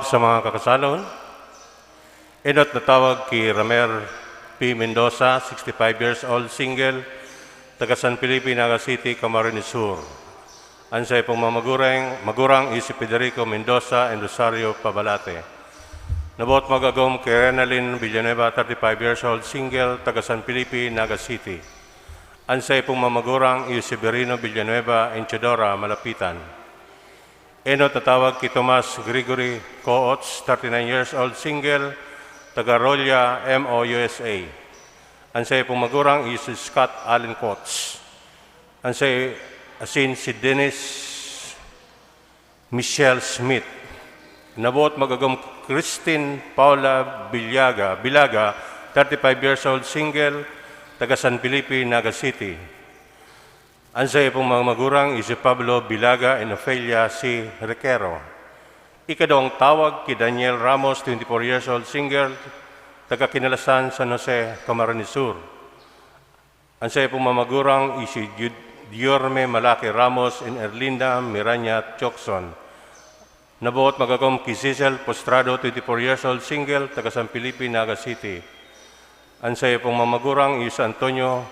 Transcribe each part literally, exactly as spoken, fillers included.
Sa mga kakasalon, enot na tawag ki Ramer P. Mendoza, sixty-five years old, single, taga San Felipe, Naga City, Camarines Sur. An saiyang pong mga magurang, magurang is si Federico Mendoza and Rosario Pabalate. Naboot mag-agom ki Renalyn Villanueva, thirty-five years old, single, taga San Felipe, Naga City. An saiyang pong mga magurang is si Severino Villanueva and Teodora Malapitan. Enot na tawag ki Tomas Gregory Coots, thirty-nine years old, single, taga Rolla, M O, U S A. An saiyang pong magurang is si Scott Allen Coots. An saiyang asin si Dennis Michelle Smith. Naboot mag-agom Christine Paula Bilaga, Bilaga, thirty-five years old, single, taga San Felipe, Naga City. An saiyang pong mga magurang is si Pablo Bilaga and Ofelia C. Requero. Ikaduwang tawag ki Daniel Ramos, twenty-four years old, single, taga Kinalasan, San Jose, Camarines Sur. An saiyang pong mga magurang is si Diorme Malaki Ramos and Erlinda Miranya Tiocson. Naboot mag-agom ki Cecil Postrado, twenty-four years old, single, taga San Felipe, Naga City. An saiyang pong mga magurang is Antonio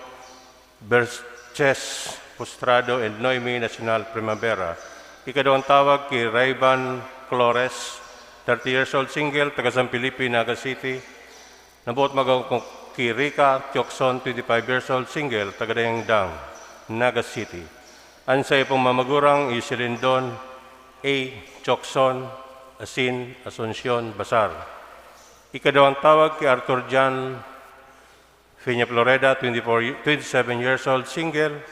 Berches Postrado and Noemi Nacional Primavera. Ikaduwang tawag ki Rayban Flores, thirty years old, single, taga San Felipe, Naga City. Naboot mag-agom ki Rica Tiocson, twenty-five years old, single, taga Dayangdang, Naga City. An saiyang pong mga magurang is si Lindon A. Tiocson, asin Asuncion Bazar. Ikaduwang tawag ki Arthur John Peña Floreda, twenty-four, twenty-seven years old, single,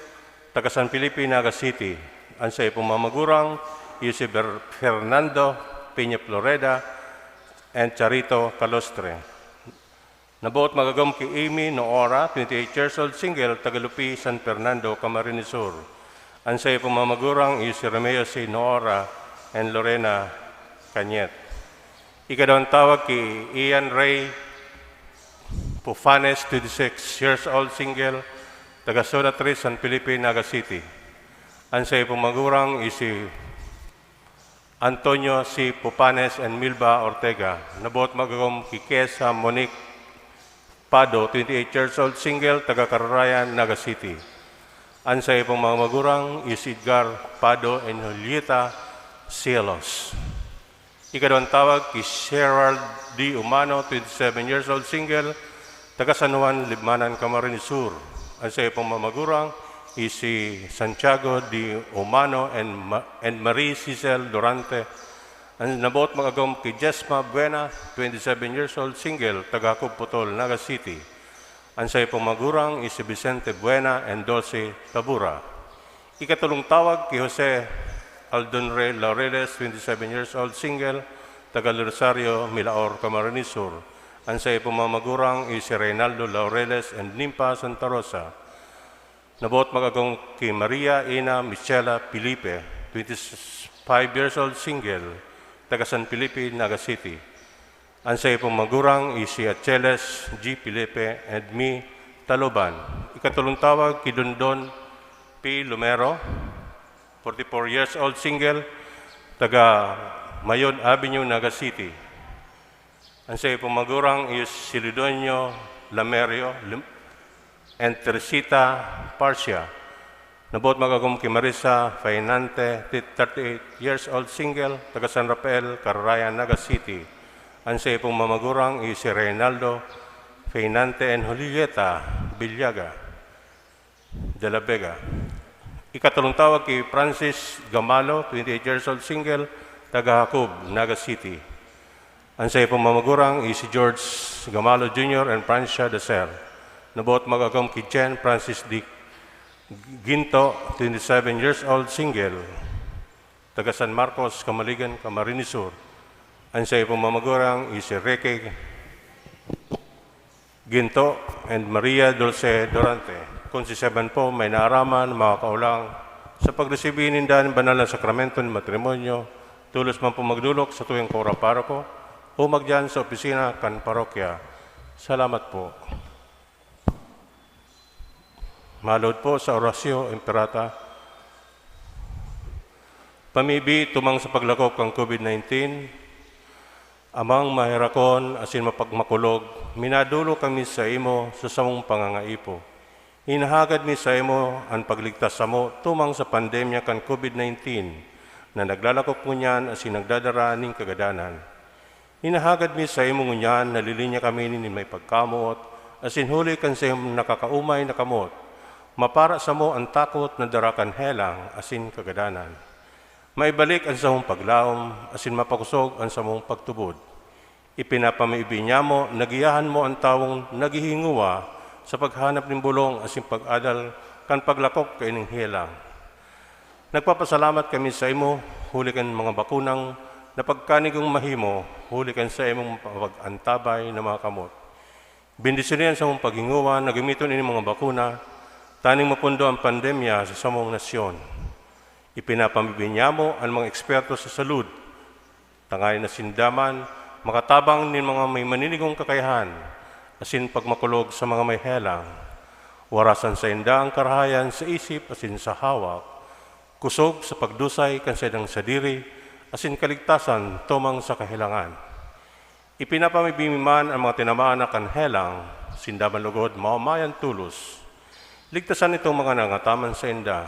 taga San Felipe, Naga City. An saiyang pong mga magurang is si Ber-, Fernando Peña Floreda and Charito Calostre. Naboot mag-agom ki Amy Noora, twenty-eight years old, single, taga Lupi, San Fernando, Camarines Sur. An saiyang pong mga magurang is si Romeo C. Noora and Lorena Canyet. Ikaduwang tawag ki Ian Ray Pufanes, twenty-six years old, single, taga Zona three, San Felipe, Naga City. An saiyang pong magurang is si Antonio C. Pupanes and Milba Ortega. Naboot mag-agom ki Kesa Monique Pado, twenty-eight years old, single, taga Kararayan, Naga City. An saiyang pong mga magurang is Edgar Pado and Julieta Cielos. Ikaduwang tawag ki Gerald D. Umano, twenty-seven years old, single, taga San Juan, Libmanan, Camarines Sur. An saiyang pong mga magurang is si Santiago D. Umano and Ma-, and Marie Cicel Durante. An naboot mag-agom ki Jesma Buena, twenty-seven years old, single, taga Jacob Putol, Naga City. An saiyang pong mga magurang is si Vicente Buena and Dulce Tabura. Ikatolong tawag ki Jose Aldonre Laureles, twenty-seven years old, single, taga Rosario, Milaor, Camarines Sur. An saiyang pong mga magurang is si Reynaldo Laureles and Nimpa Santa Rosa. Naboot mag-agom ki Maria Ina Michela Felipe, twenty-five years old, single, taga San Felipe, Naga City. An saiyang pong magurang is si Acheles G. Felipe and Mi Taloban. Ikatolong tawag ki Dondon P. Lumero, forty-four years old, single, taga Mayon Avenue, Naga City. An saiyang pong magurang is si Lidonio Lamerio Lim-, and Teresita Parcia. Naboot mag-agom ki Marisa Fainante, ti-, thirty-eight years old, single, taga San Rafael, Cararayan, Naga City. An saiyang pong mga magurang is si Reynaldo Fainante and Julieta Villaga de la Vega. Ikatolong tawag ki Francis Gamalo, twenty-eight years old, single, taga Jacob, Naga City. An saiyang pong mga magurang is si George Gamalo Junior and Francia Dasel. Naboot mag-agom ki Jen Francis D. Ginto, twenty-seven years old, single, taga San Marcos, Camaligan, Camarines Sur. An saiyang pong mga magurang is si Ricky Ginto and Maria Dulce Durante. Kun si Seban po may naaraman, mga kaulang, sa pagresibi ninda nin banal na sakramento nin matrimonyo, tolos man po magdolok sa tuyang kura paroko o magdiyan sa opisina kan parokya. Salamat po. Malod po sa Oratio Imperata. Pamibi tumang sa paglakop kan COVID nineteen, Amang maherakon asin mapagmakulog, minadolo kami saimo sa samong pangangaipo. Hinahagad mi saimo an pagligtas samo tumang sa pandemya kan COVID nineteen na naglalakop ngunyan asin nagdadara nin kagadanan. Hinahagad mi saimo ngunyan na lilinya kami nin may pagkamoot asin huli kan saimong nakakaomay na kamot, mapara samo an takot na dara kan helang asin kagadanan. Maibalik an samong paglaom asin mapakosog an samong pagtubod. Ipinapamibi niamo na giyahan mo an tawong naghihingowa sa paghanap nin bolong asin pag-adal kan paglakop kaining helang. Nagpapasalamat kami saimo huli kan mga bakunang napagkanigong mahimo huli kan saimong pag-antabay na mga kamot. Bendisyoni an samong paghingowa na gamiton ini mga bakuna tanganing mapundo an pandemya sa samong nasyon. Ipinapamibi niamo an mga eksperto sa salud, tanganing sinda man makatabang nin mga may maninigong kakayahan asin pagmakulog sa mga may helang. Warasan sainda an karahayan sa isip asin sa hawak, kosog sa pagdusay kan saindang sadiri, asin kaligtasan tumang sa kahelangan. Ipinapamibi mi man an mga tinamaan na kan helang, sinda man lugod maomayan tolos. Ligtasan itong mga nangataman sainda.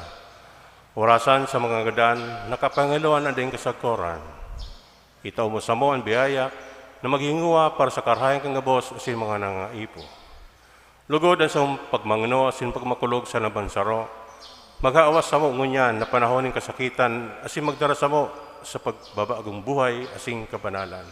Orasan sa mga gadan na kapangiloan an daing kasagkoran. Itao mo samo an biyaya na maghingowa para sa karahayan kan gabos asin mga nangaipo. Lugod an samong pagmangno asin pagmakulog sa laman saro, maghawas samo ngunyan na panahon nin kasakitan asin magdara samo sa pagbabagong buhay asin kabanalan.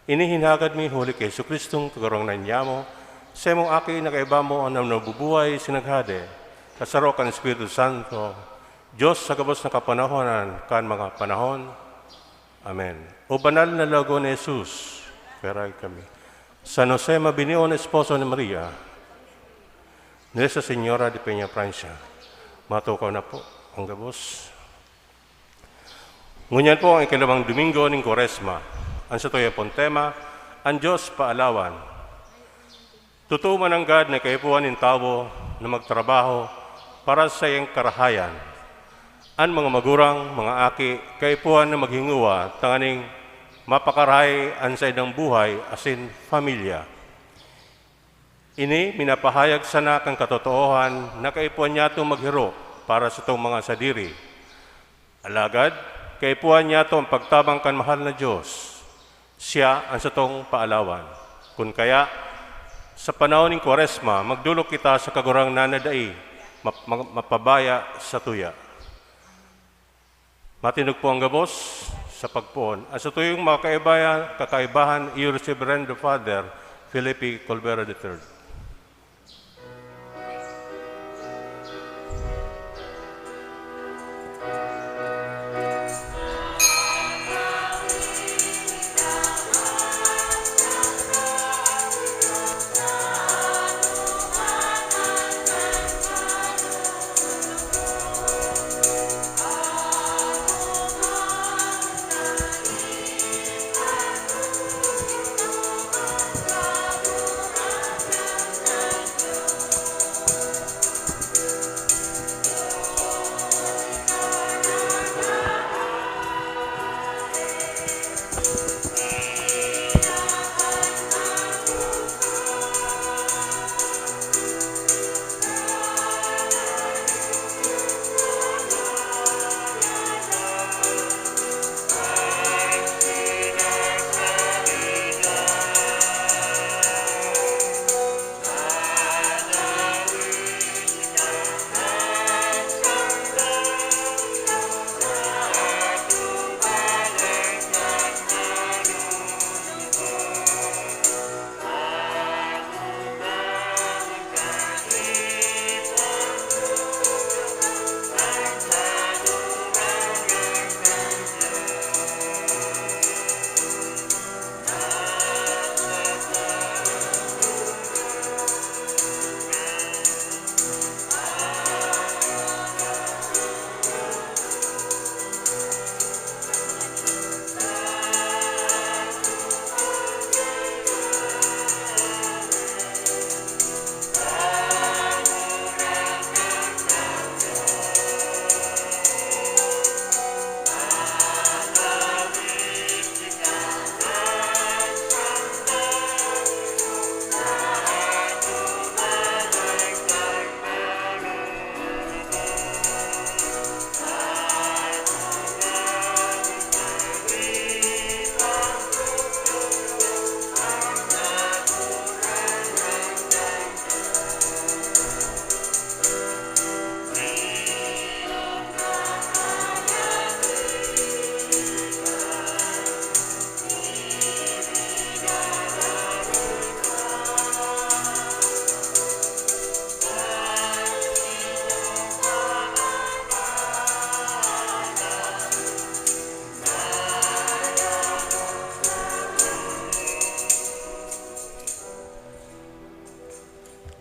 Ini hinagad mi huli ki Jesu-Cristong Kagurangnan niamo, saimong Aki na kaiba mo na nabubuhay asin naghade, kasaro kan Espiritu Santo, Dios sa gabos na kapanahonan kan mga panahon. Amen. O banal na Logos ni Jesus, kairahay kami. San Jose, mabinion na esposo ni Maria, Nuestra Señora de Peñafrancia, matukaw na po ang gabos. Ngunyan po ang ikalawang Domingo nin Kuaresma. An satuyang pong tema, an Dios paalawan. Totoo man nanggad na kaipuhan nin tawo na magtrabaho para sa saiyang karahayan. An mga magurang, mga aki, kaipuhan na maghingowa tanganing mapakarahay an saindang buhay asin pamilya. Ini minapahayag sana kan katotoohan na kaipuhan niyatong maghiro para satong mga sadiri. Alagad, kaipuhan niyato an pagtabang kan mahal na Dios. Siya an satong paalawan. Kun kaya, sa panahon nin Kwaresma, magdolok kita sa Kagurangnan na dai map-, ma-, mapabaya satuya. Matindog po ang gabos sa pagpoon. An satuyang mga kaibayan, kakaibahan, iyo si Reverendo Father Felipe Colbera the third.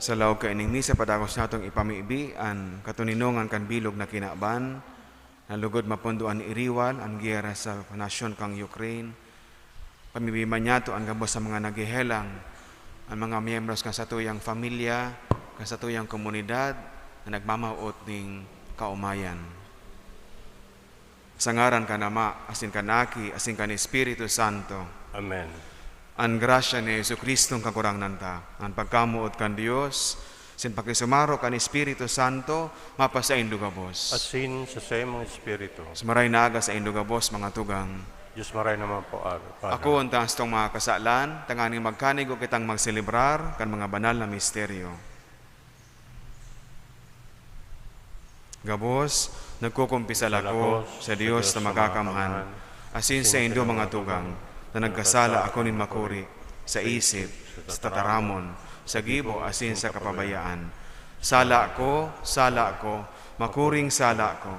Sa laog kaining misa, padagos natong ipamibi an katoninongan kan bilog na kinaban, na lugod mapundo an iriwal, an giyera sa nasyon kan Ukraine. Pamibi man niyato an gabos sa mga naghehelang, an mga miyembros kan satuyang pamilya, kan satuyang komunidad na nagmamawot ning kaomayan. Sa ngaran kan Ama, asin kan Aki, asin kan Espiritu Santo. Amen. An grasya ni Jesu-Cristong Kagurangnan ta, an pagkamoot kan Dios, asin pakisumaro kan Espiritu Santo, mapasaindo gabos. Asin sa saimong espiritu. Sa maray na aga saindo gabos, mga tugang. Dios maray naman po, Abi, Padre. Akoon ta an satong mga kasalan, tanganing magkanigo kitang magselebrar kan mga banal na misteryo. Gabos, nagkukumpisal ako sa Dios na Makakamhan, asin saindo, mga tugang, na nagkasala ako nin makuri, sa isip, sa tataramon, sa gibo, asin sa kapabayaan. Sala ko, sala ko, makuring sala ko.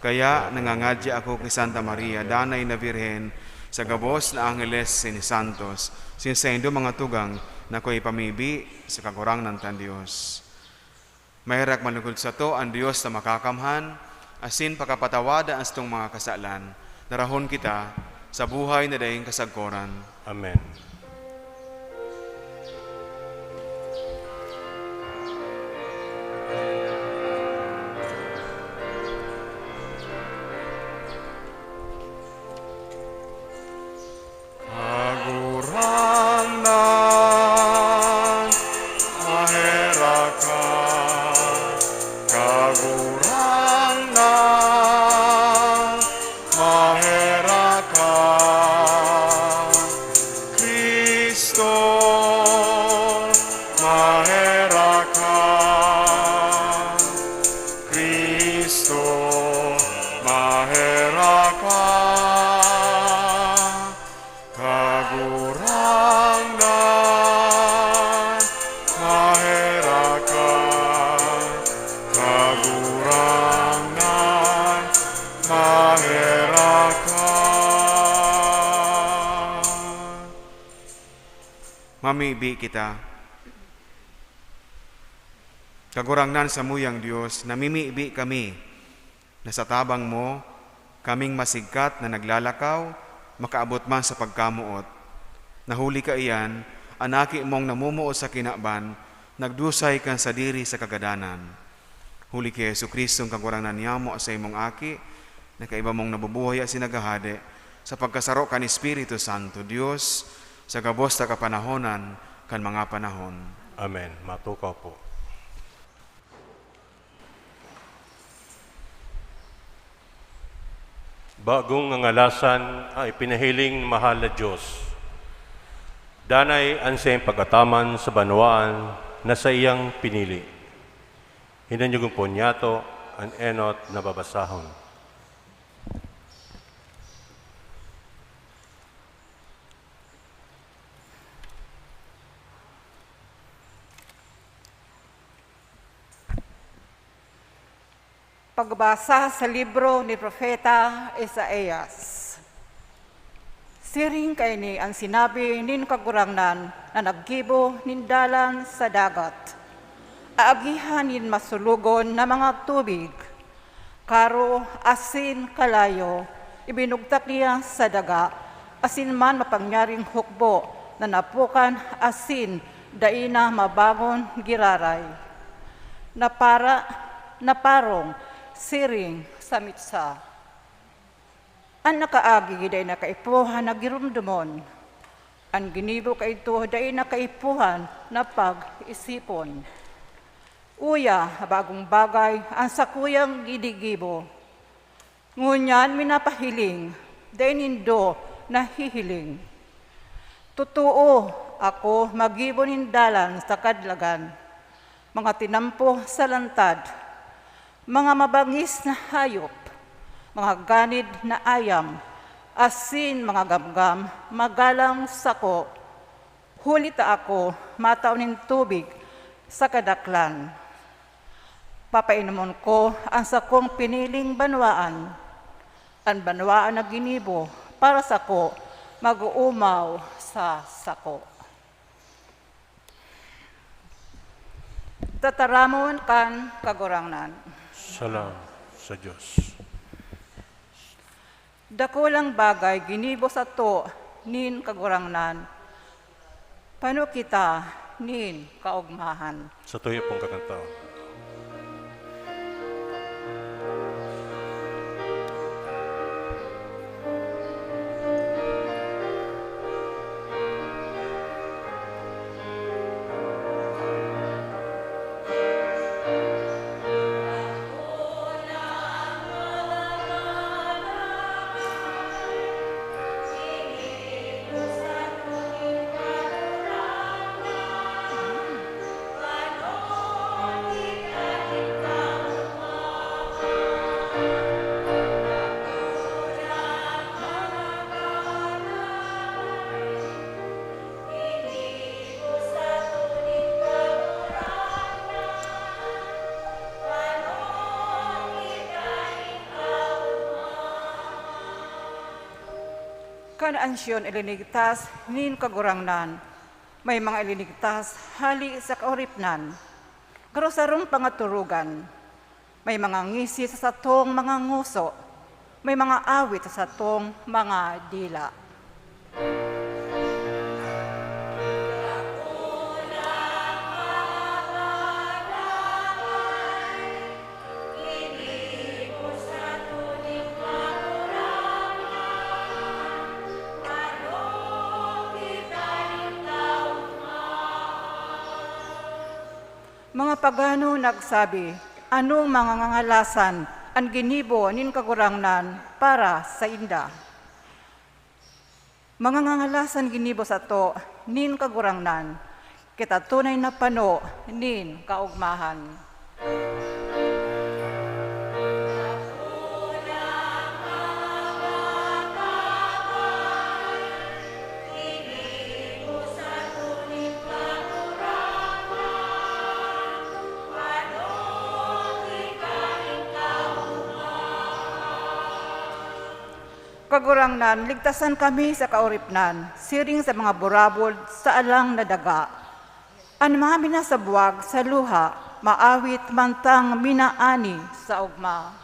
Kaya nangangadya ako ki Santa Maria, danay na Birhen, sa gabos na angheles asin santos, asin saindo, mga tugang, na akoy ipamibi sa Kagurangnan tang Dios. Maherak manlugod sato an Dios na Makakamhan, asin pakapatawadan an satong mga kasalan, na rahon kita sa buhay na daing kasagkoran. Amen. Kagurangnan, maherak ka. Kagurangnan, maherak ka. Cristo, maherak ka. Cristo, maherak ka. Kagurangnan, maherak ka. Kagurangnan, maherak ka. Mamibi kita. Kagurangnan, samuyang Dios, namimibi kami na sa tabang mo, kaming masigkat na naglalakaw, makaabot man sa pagkamoot. Na huli kaiyan, an Aki mong namumuot sa kinaban, nagdusay kan sadiri sa kagadanan. Huli ki Jesu-Cristo, an Kagurangnan niyamo, sa imong Aki, na kaiba mong nabubuhay asin naghahade, sa pagkasaro kan Espiritu Santo, Dios, sa gabos na kapanahonan kan mga panahon. Amen. Matukaw po. Bagong ngangalasan ang ipinahiling mahal na Dios. Danay an saiyang pag-ataman sa banwaan na saiyang pinili. Hinanyugon po niyato an enot na babasahon. Pagbasa sa libro ni Propeta Isaias. Siring kaini an sinabi nin Kagurangnan na naggibo nin dalan sa dagat, aagihan nin masulogon na mga tubig. Karo asin kalayo, ibinugtak niya sa daga, asin man mapangyaring hukbo na napukan asin dai na mabangon giraray. Napara, naparong siring sa mitsa. An nakaagi dai na kaipuhan na giromdomon. An ginibo kaidto dai na kaipuhan na pag-isipon. Uya, bagong bagay an sakuyang ginigibo. Ngunyan minapahiling, dai nindo nahihiling. Totoo, ako maggibo nin dalan sa kadlagan, mga tinampo sa lantad, mga mabangis na hayop, mga ganid na ayam, asin mga gamgam magalang sako. Huli ta ako matao nin tubig sa kadaklan. Papainomon ko an sakong piniling banwaan. An banwaan na ginibo para sako mag-oomaw sa sako. Tataramon kan Kagurangnan. Salamat sa Diyos. Dakulang bagay ginibo sato nin Kagurangnan. Pano kita nin kaogmahan. Sa tuya pong kakantaon. Kan ansyon ilinigtas nin Kagurangnan, may mga ilinigtas hali sa kaoripnan. Garo sarong pangatorogan, may mga ngisi sa satong mga ngoso, may mga awit sa satong mga dila. Mga pagano nagsabi, anong mga ngangalasan an ginibo nin Kagurangnan para sainda? Mga ngangalasan ginibo sato nin Kagurangnan, kita tunay na pano nin kaogmahan. Kagurangnan, ligtasan kami sa kaoripnan, siring sa mga burabod sa alang na daga. An mga minasabwag sa luha, maawit mantang minaani sa ogma.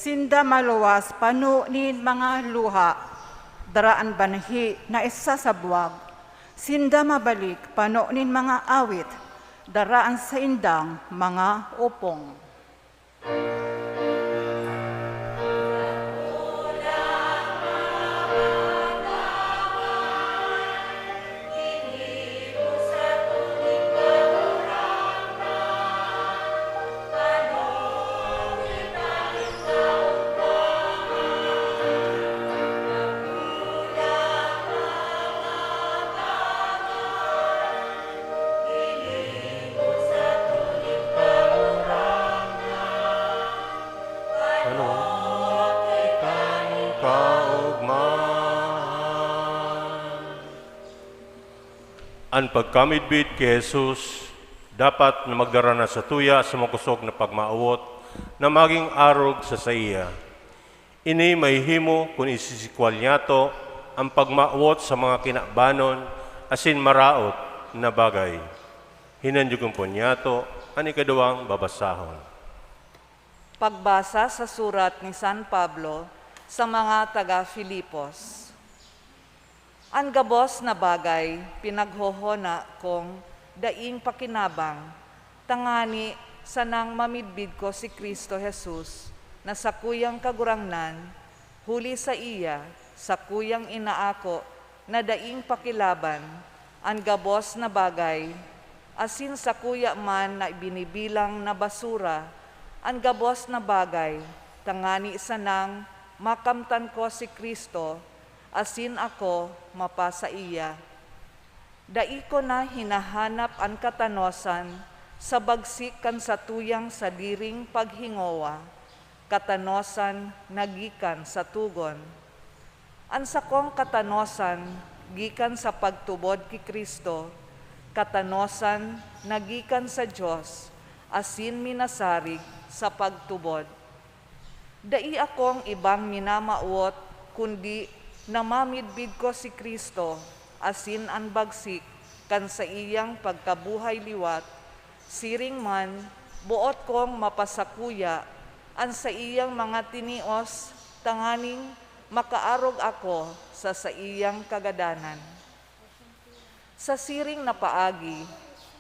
Sinda maluwas pano nin mga luha, dara an banhi na isasabwag. Sinda mabalik pano nin mga awit, dara an saindang mga opong. Ano? Kaogmahan. An pagkamidbid ki Jesus dapat na magdara na satuya sa makosog na pagmaawot na magin arog sa saiya. Ini mahihimo kun isisikwal niyato an pagmaawot sa mga kinabanon asin maraot na bagay. Hinanyogon po niyato an ikaduwang babasahon. Pagbasa sa surat ni San Pablo sa mga taga Filipos. An gabos na bagay pinaghohona kong daing pakinabang, tangani sanang mamidbid ko si Cristo Jesus na sakuyang Kagurangnan, huli saiya, sakuyang inaako na daing pakilaban an gabos na bagay, asin sakuya man na binibilang na basura an gabos na bagay, tangani sanang makamtan ko si Cristo, asin ako mapasaiya. Dai ko na hinahanap an katanosan sa bagsik kan satuyang sadiring paghingowa, katanosan na gikan sa togon. An sakong katanosan gikan sa pagtubod ki Cristo, katanosan na gikan sa Dios, asin minasarig sa pagtubod. Dai akong ibang minamawot, kundi na mamidbid ko si Cristo asin an bagsik kan saiyang pagkabuhay liwat. Siring man, boot kong mapasakuya an saiyang mga tinios tanganing makaarog ako sa saiyang kagadanan. Sa siring na paagi,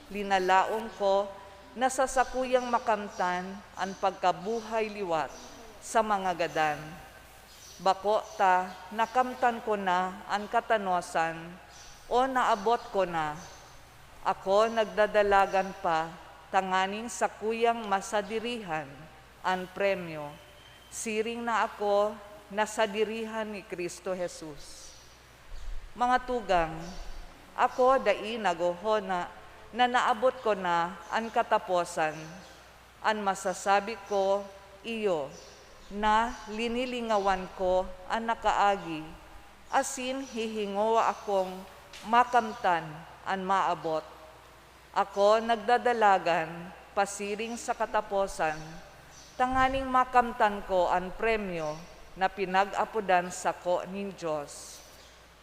linalaom ko na sa sakuyang makamtan an pagkabuhay liwat sa mga gadan. Bako ta nakamtan ko na an katanosan o naabot ko na. Ako nagdadalagan pa tanganing sakuyang masadirihan an premyo, siring na ako nasadirihan ni Cristo Jesus. Mga tugang, ako dai naghohona na naabot ko na an kataposan. An masasabi ko, iyo, na linilingawan ko an nakaagi, asin hihingowa akong makamtan an maabot. Ako nagdadalagan pasiring sa kataposan, tanganing makamtan ko an premyo na pinag-apodan sako nin Dios,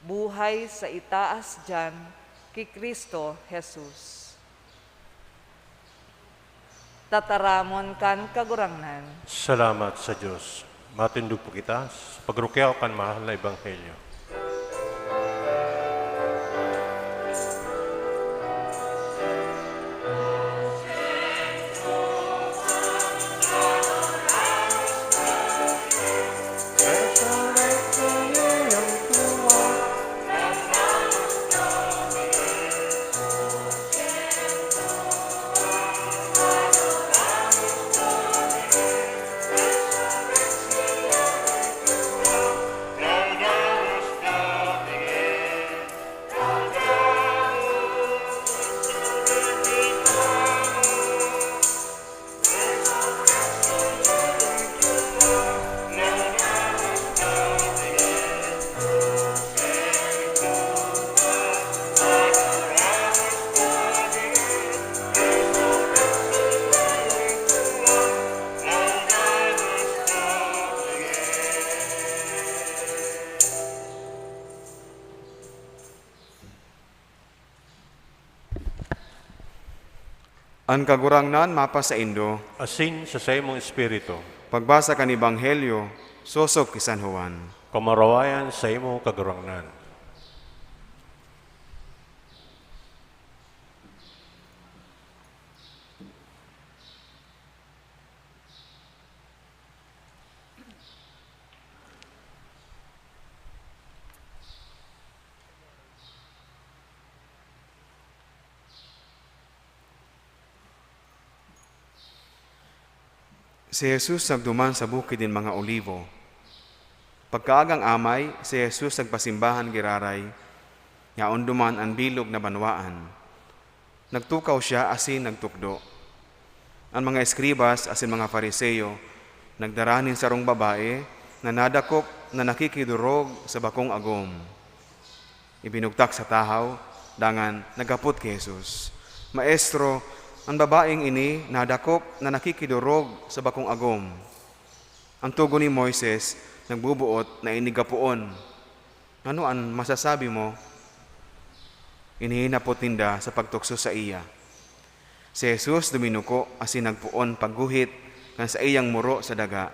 buhay sa itaas diyan ki Cristo Jesus. Tataramon kan Kagurangnan. Salamat sa Dios. Matindog po kita sa pagrukyaw kan mahal na Ebanghelyo. An Kagurangnan mapasaindo. Asin sa saimong espiritu. Pagbasa kan Ebanghelyo sosog ki San Juan. Kamurawayan saimo, Kagurangnan. Si Jesus nagduman sa Bukid nin mga Olivo. Pagkaagang amay, si Jesus nagpasimbahan giraray, yaon duman an bilog na banwaan. Nagtukaw siya asin nagtukdo. An mga eskribas asin mga Fariseo nagdara nin sarong babae na nadakop na nakikidorog sa bakong agom. Ibinugtak sa tahaw, dangan naghapot ki Jesus, "Maestro, an babaeng ini nadakop na nakikidorog sa bakong agom. An togon ni Moises nagboboot na ini gapoon. Ano an masasabi mo?" Ini hinapot ninda sa pagtukso saiya. Si Jesus duminuko asin nagpoon pagguhit kan saiyang muro sa daga.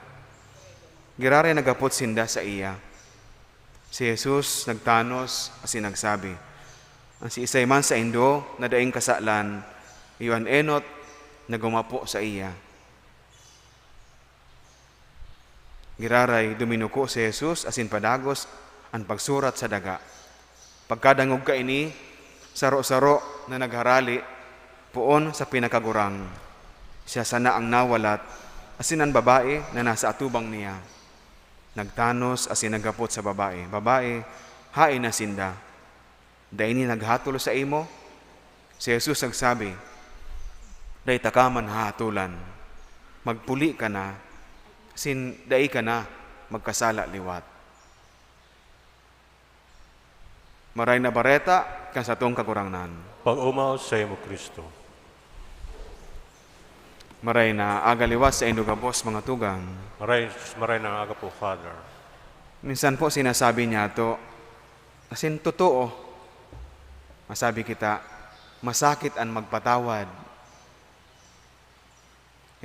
Giraray naghapot sinda saiya. Si Jesus nagtanos asin nagsabi, "An siisay man saindo na daing kasalan, iyo an enot na gumapo saiya." Giraray duminuko si Jesus asin padagos an pagsurat sa daga. Pagkadangog kaini, saro-saro na nagharale poon sa pinakagurang. Siya sana ang nawalat, asin an babae na nasa atubang niya. Nagtanos asin naghapot sa babae, "Babae, haen na sinda? Dai ini naghatol saimo?" Si Jesus nagsabi, "Dai taka man hahatolan. Magpuli ka na, asin dai ka na magkasala liwat." Maray na Bareta kan satong Kagurangnan. Pag-omaw saimo, Cristo. Maray na aga liwat saindo gabos, mga tugang. Maray, maray na aga po, Father. Minsan po sinasabi niyato, asin totoo, masabi kita, masakit an magpatawad.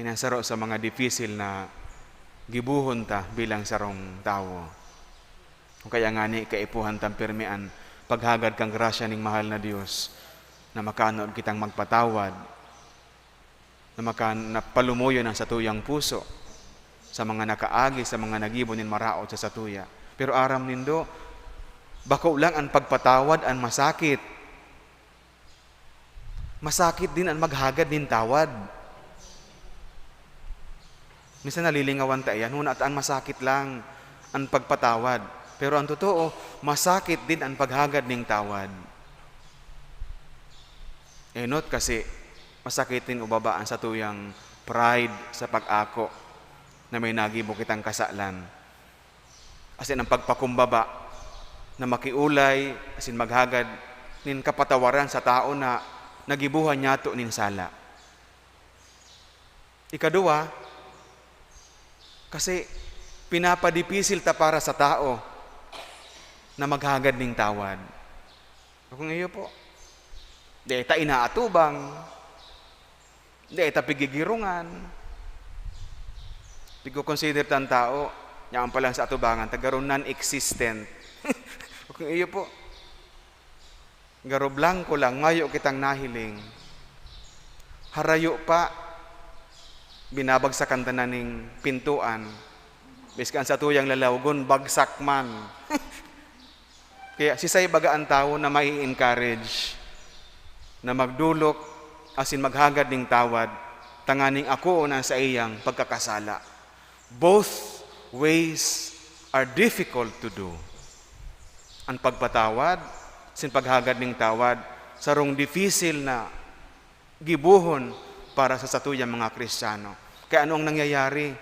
Ini an saro sa mga dipisil na gibohon ta bilang sarong tawo. Kaya ngani, kaipuhan tang pirmi an paghagad kan grasya ning mahal na Dios, na makaanod kitang magpatawad, na maka-, na palumuyon an satuyang puso sa mga nakaagi, sa mga naggibo nin maraot sa satuya. Pero aram nindo, bako lang an pagpatawad an masakit. Masakit din an maghagad nin tawad. Minsan nalilingawan ta iyan, huna ta an masakit lang an pagpatawad. Pero ang totoo, masakit din an paghagad nin tawad. Enot kasi, masakit nin ubaba an satuyang pride sa pag-ako na may nagibo kitang kasalan. Asin ang pagpakumbaba na makiolay asin maghagad nin kapatawaran sa tao na nagibohan niyato nin sala. Ikaduwa, kasi pinapadipisil ta para sa tao na maghagad nin tawad. Kung iyo po, di ta inaatubang, di ta pigigirungan. Pigko-consider tang tao, yaon pa lang sa atubangan, ta garo non-existent. Kung iyo po, garo blanko lang, mayo kitang nahiling. Harayo pa, binabagsakan ta na ning pintuan. Biska an satuyang lalawgon, bagsak man. Kaya sisay baga an tawo na mai-encourage na magdolok asin maghagad nin tawad tanganing akoon an saiyang pagkakasala? Both ways are difficult to do. An pagpatawad asin paghagad nin tawad, sarong dipisil na gibohon para sa satuyang mga Kristiyano. Kaya ano ang nangyayari?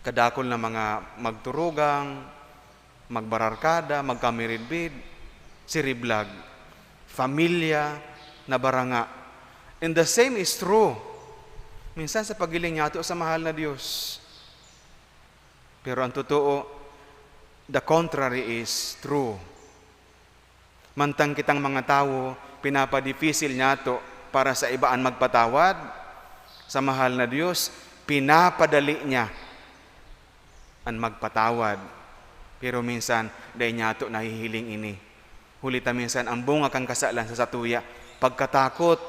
Kadakul na mga magturugang, magbararkada, magkamiridbid, siriblag, pamilya nabaranga. And the same is true minsan sa paghiling niyato sa mahal na Dios. Pero ang totoo, the contrary is true. Mantang kitang mga tawo, pinapadipisil niyato para sa iba an magpatawad, sa mahal na Dios, pinapadali niya an magpatawad. Pero minsan, dai niyato nahihiling ini. Huli ta minsan, ang bunga kan kasalan sa satuya, pagkatakot,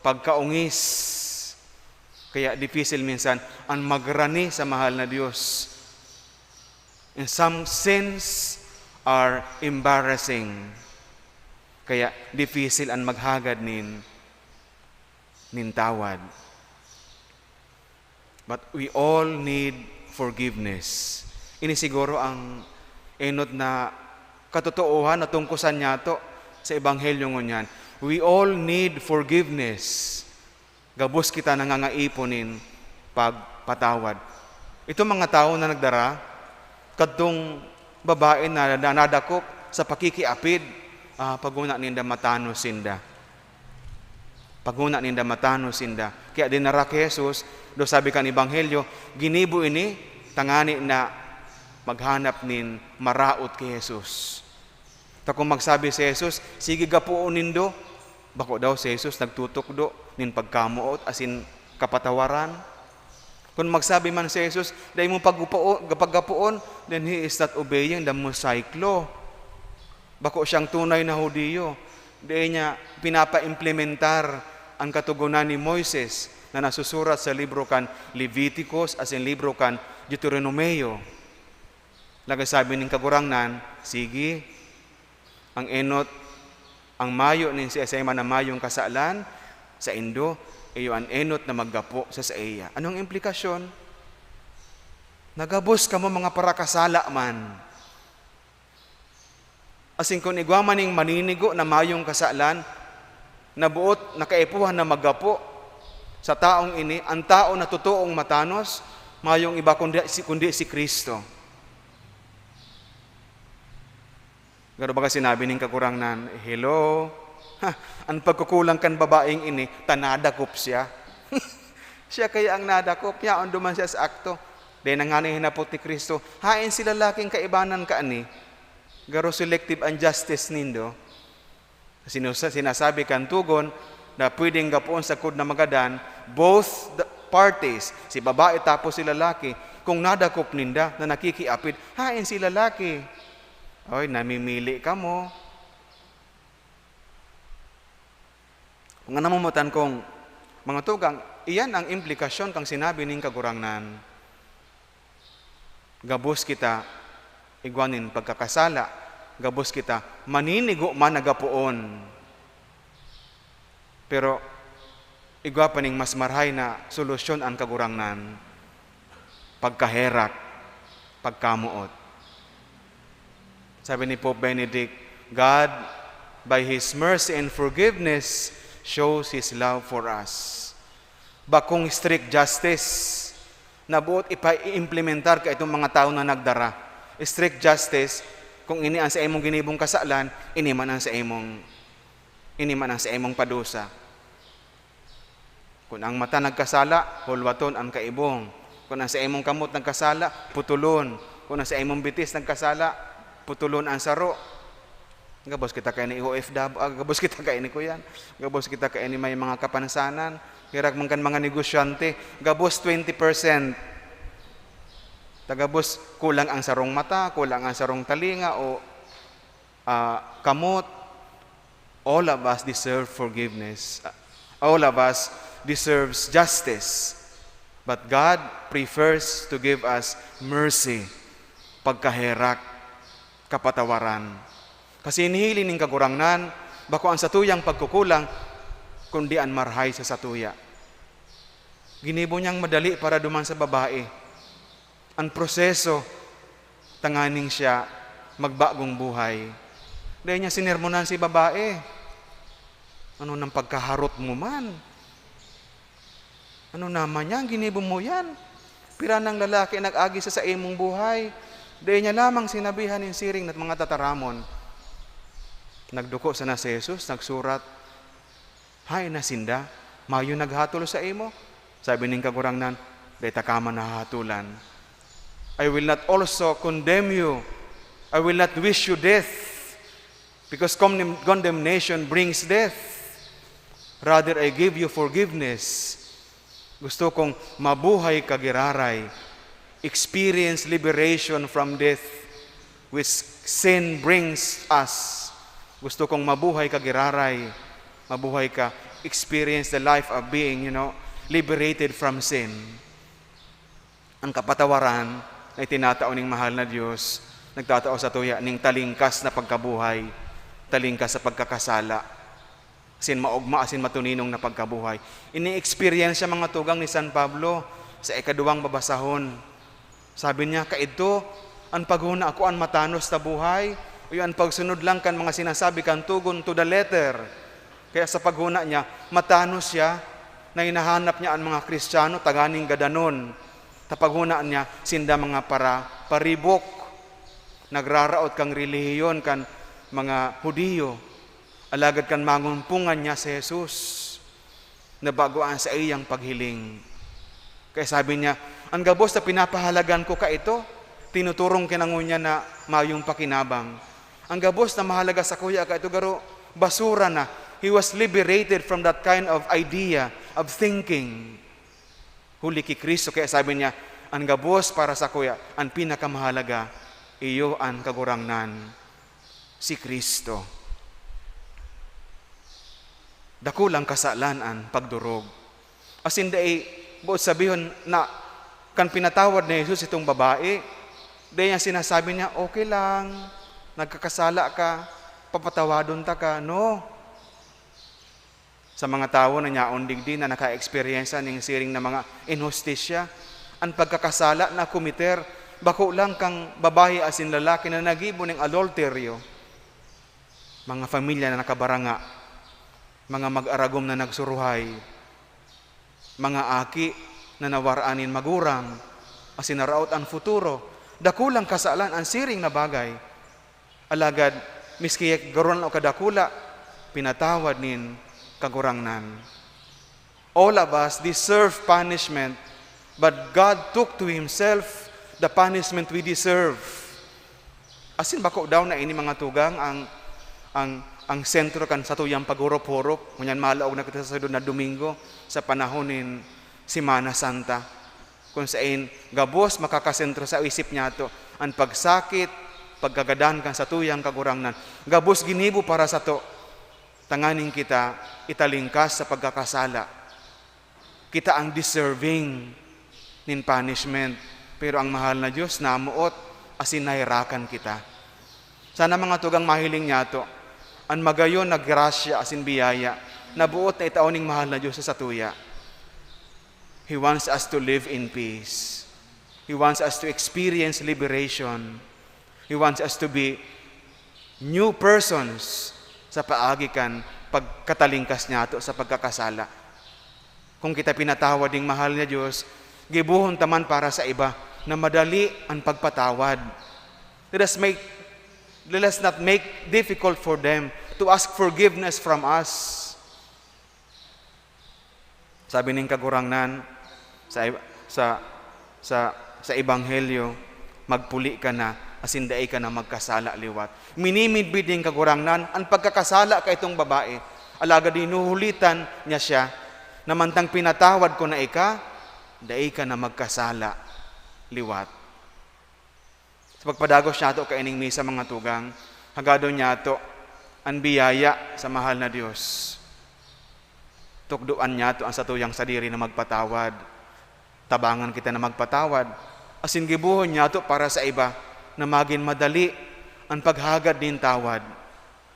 pagkaongis. Kaya dipisil minsan an magrani sa mahal na Dios. And some sins are embarrassing. Kaya dipisil an maghagad nin, nin tawad. But we all need forgiveness. Ini siguro ang enot na katotoohan na tungkosan niyato sa Ebanghelyo ngunyan. We all need forgiveness. Gabos kita nangangaipo nin pagpatawad. Itong mga tawo na nagdara kadtong babae na, na nadakop sa pakikiapid, ah, paguna ninda matanos sinda. Paguna ninda matanos sinda. Kaya dinara ki Jesus, do sabi kan Ebanghelyo, ginibo ini tangani na maghanap nin maraot ki Jesus. Ta kun magsabi si Jesus, "Sige, gapoon nindo," bako daw si Jesus nagtutukdo nin pagkamoot asin kapatawaran. Kun magsabi man si Jesus, "Dai mo paggapoon," then he is not obeying the Mosaic law. Bako siyang tunay na Judio. Dai niya pinapaimplementar an Katogonan ni Moises na nasusurat sa libro kan Leviticus asin libro kan Deuteronomio. Lagad sabi nin Kagurangnan, "Sige, ang enot, ang mayo nin siisay man na mayong kasalan saindo, iyo an enot na maggapo sa saiya." Anong implikasyon? Nagabos kamo mga parakasala man. Asin kun igwa man ning maninigo na mayong kasalan, na boot na kaipuhan na maggapo sa taong ini, an tao na totoong matanos, mayong iba kundi si, kundi si Cristo. Garo baga sinabi nin Kagurangnan, "Hello? Ha, an pagkukulang kan babaeng ini, ta nadakop siya." Siya kaya ang nadakop, yaon duman siya sa akto. Dai na ngani hinapot ni Cristo, "Haen si lalaking kaibanan kaini?" Garo selective an justice nindo. Sinusa-, sinasabi kan Tugon na pwedeng gapoon sagkod na magadan, both the parties, si babae tapos si lalaki, kung nadakop ninda na nakikiapid, "Haen si lalaki?" Oy, namimili kamo. Mga namumutan kong mga tugang, iyan ang implikasyon kan sinabi nin Kagurangnan. Gabos kita igwa nin pagkakasala, gabos kita maninigo man na gapoon. Pero igwa pa ning mas marahay na solusyon an Kagurangnan, pagkaherak, pagkamoot. Sabi ni Pope Benedict, "God, by His mercy and forgiveness, shows His love for us." Bakong strict justice na boot ipa-implementar kaitong mga tawo na nagdara. Strict justice, kung ini ang saimong ginibong kasalan, ini man ang saimong, ini man ang saimong padusa. Kun ang mata nagkasala, hulwaton an kaibong. Kun ang saimong kamot nagkasala, putulon. Kun ang saimong bitis nagkasala, putulon an saro. Gabos kita kaini O F W, ah, gabos kita kaini kuyan. Gabos kita kaini may mga kapansanan. Herak man kan mga negosyante, gabos twenty percent. Ta gabos kulang ang sarong mata, kulang ang sarong talinga o, ah, kamot. All of us deserve forgiveness. All of us deserves justice. But God prefers to give us mercy, pagkaherak, kapatawaran. Kasi hinihiling nin Kagurangnan, bako an satuyang pagkukulang, kundi an marahay sa satuya. Ginibo niyang madali para duman sa babae. An proseso tanganing siya magbagong buhay. Dai niya sinermonan si babae. "Ano nang pagkaharot mo man? Ano naman yan? Ginibo mo yan? Pira nang lalaki nag-agi sa saimong buhay?" Dai niya lamang sinabihan nin siring na mga tataramon. Nagduko sana si Jesus, nagsurat, "Haen na sinda? Mayo naghatol saimo?" Sabi nin Kagurangnan, "Dai ta ka man hahatolan. I will not also condemn you. I will not wish you death, because condemn-, condemnation brings death. Rather, I give you forgiveness." Gusto kong mabuhay ka giraray, experience liberation from death, which sin brings us. Gusto kong mabuhay ka giraray, mabuhay ka, experience the life of being, you know, liberated from sin. Ang kapatawaran na itinatao ning mahal na Dios, nagtatao sa tuya ning talingkas na pagkabuhay, talingkas sa pagkakasala. Asin maogma asin matuninong na pagkabuhay. Ini-experience siya, mga tugang, ni San Pablo sa ikaduwang babasahon. Sabi niya, "Kaidto, an paghona ako an matanos na buhay, o an pagsunod lang kan mga sinasabi kan Tugon to the letter." Kaya sa paghona niya, matanos siya na hinahanap niya an mga Kristiyano tanganing gadanon. Sa paghona niya, sinda mga para-, paribok, nagraraot kan relihiyon kan mga Judio. Alagad kan mangumpungan niya si Jesus, nabago an saiyang paghiling. Kaya sabi niya, "An gabos na pinapahalagan ko kaito, tinuturong ko na ngunyan na mayong pakinabang. An gabos na mahalaga sakuya kaito, garo basura na." He was liberated from that kind of idea, of thinking. Huli ki Cristo, kaya sabi niya, "An gabos para sakuya, an pinakamahalaga, iyo an Kagurangnan, si Cristo." Dakulang kasalan an pagdorog. Asin dai boot sabihon na kan pinatawad ni Jesus itong babae, dai niya sinasabi niya, "Okay lang, nagkakasala ka, papatawadon ta ka." No. Sa mga tawo na nyaon digdi na naka-eksperyensya ning siring na mga inhustisya, an pagkakasala na komiter bako lang kan babayi asin lalaki na naggibo ning adulteryo, mga pamilya na nakabaranga, mga mag-aragom na nagsuruhay, mga aki na nawaraan nin magurang, asin naraot an futuro. Dakulang kasalan an siring na bagay. Alagad, Miski garo na o kadakula, pinatawad nin Kagurangnan. All of us deserve punishment, but God took to Himself the punishment we deserve. Asin bako daw na ini, mga tugang, ang, ang, ang sentro kan satuyang paghurup-hurup, ngunyan malaog na kita sa sunod na Domingo, sa panahon nin Semana Santa, kun sain gabos makakasentro sa isip niyato an pagsakit, pagkagadan kan satuyang Kagurangnan. Gabos ginibo para sato, tanganing kita italingkas sa pagkakasala. Kita ang deserving nin punishment, pero ang mahal na Dios namoot asin naherakan kita. Sana, mga tugang, mahiling niyato an magayon na grasya asin biyaya na boot na itao ning mahal na Dios sa satuya. He wants us to live in peace. He wants us to experience liberation. He wants us to be new persons sa paagi kan pagkatalingkas niyato sa pagkakasala. Kung kita pinatawad ning mahal na Dios, gibohon ta man para sa iba na madali an pagpatawad. Let us make, let us not make difficult for them to ask forgiveness from us. Sabi nin Kagurangnan sa, sa, sa, sa Ebanghelyo, "Magpuli ka na, asin dai ka na magkasala liwat." Minimidbid nin Kagurangnan an pagkakasala kaitong babae, alagad hinuhulitan niya siya na, "Mantang pinatawad ko na ika, dai ka na magkasala liwat." Sa pagpadagos niyato kaining misa, mga tugang, hagadon niyato an biyaya sa mahal na Dios. Tukdoan niyato an satuyang sadiri na magpatawad. Tabangan kita na magpatawad, asin gibohon niyato para sa iba na magin madali an paghagad nin tawad.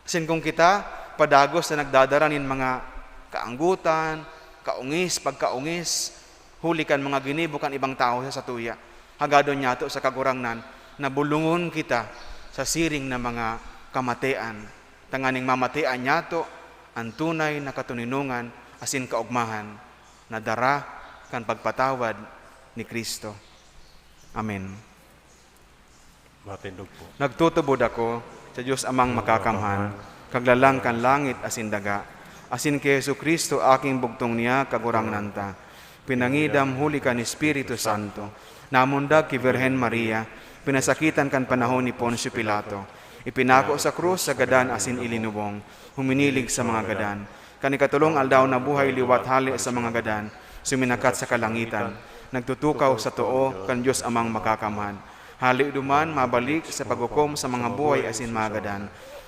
Asin kun kita padagos na nagdadara nin mga kaanggotan, kaongis, pagkaongis, huli kan mga ginibo kan ibang tawo sa satuya, hagadon niyato sa Kagurangnan na bulongon kita sa siring na mga kamatean, tanganing mamatean niyato an tunay na katoninongan asin kaogmahan na dara kan pagpatawad ni Cristo. Amen. Matindog po. Nagtutubod ako sa Dios Amang Makakamhan, Kaglalang kan langit asin daga, asin ki Jesu-Cristo, aking bugtong niya, Kagurangnan ta. Pinangidam huli kan Espiritu Santo, namundag ki Birhen Maria, pinasakitan kan panahon ni Poncio Pilato, ipinako sa krus sa gadan asin ilinubong, huminilig sa mga gadan. Kan ikatolong aldaw nabuhay liwat hale sa mga gadan, suminakat sa kalangitan, nagtutukaw sa too kan Dios Amang Makakamhan. Hale duman mabalik sa paghukom sa mga buhay asin mga gadan.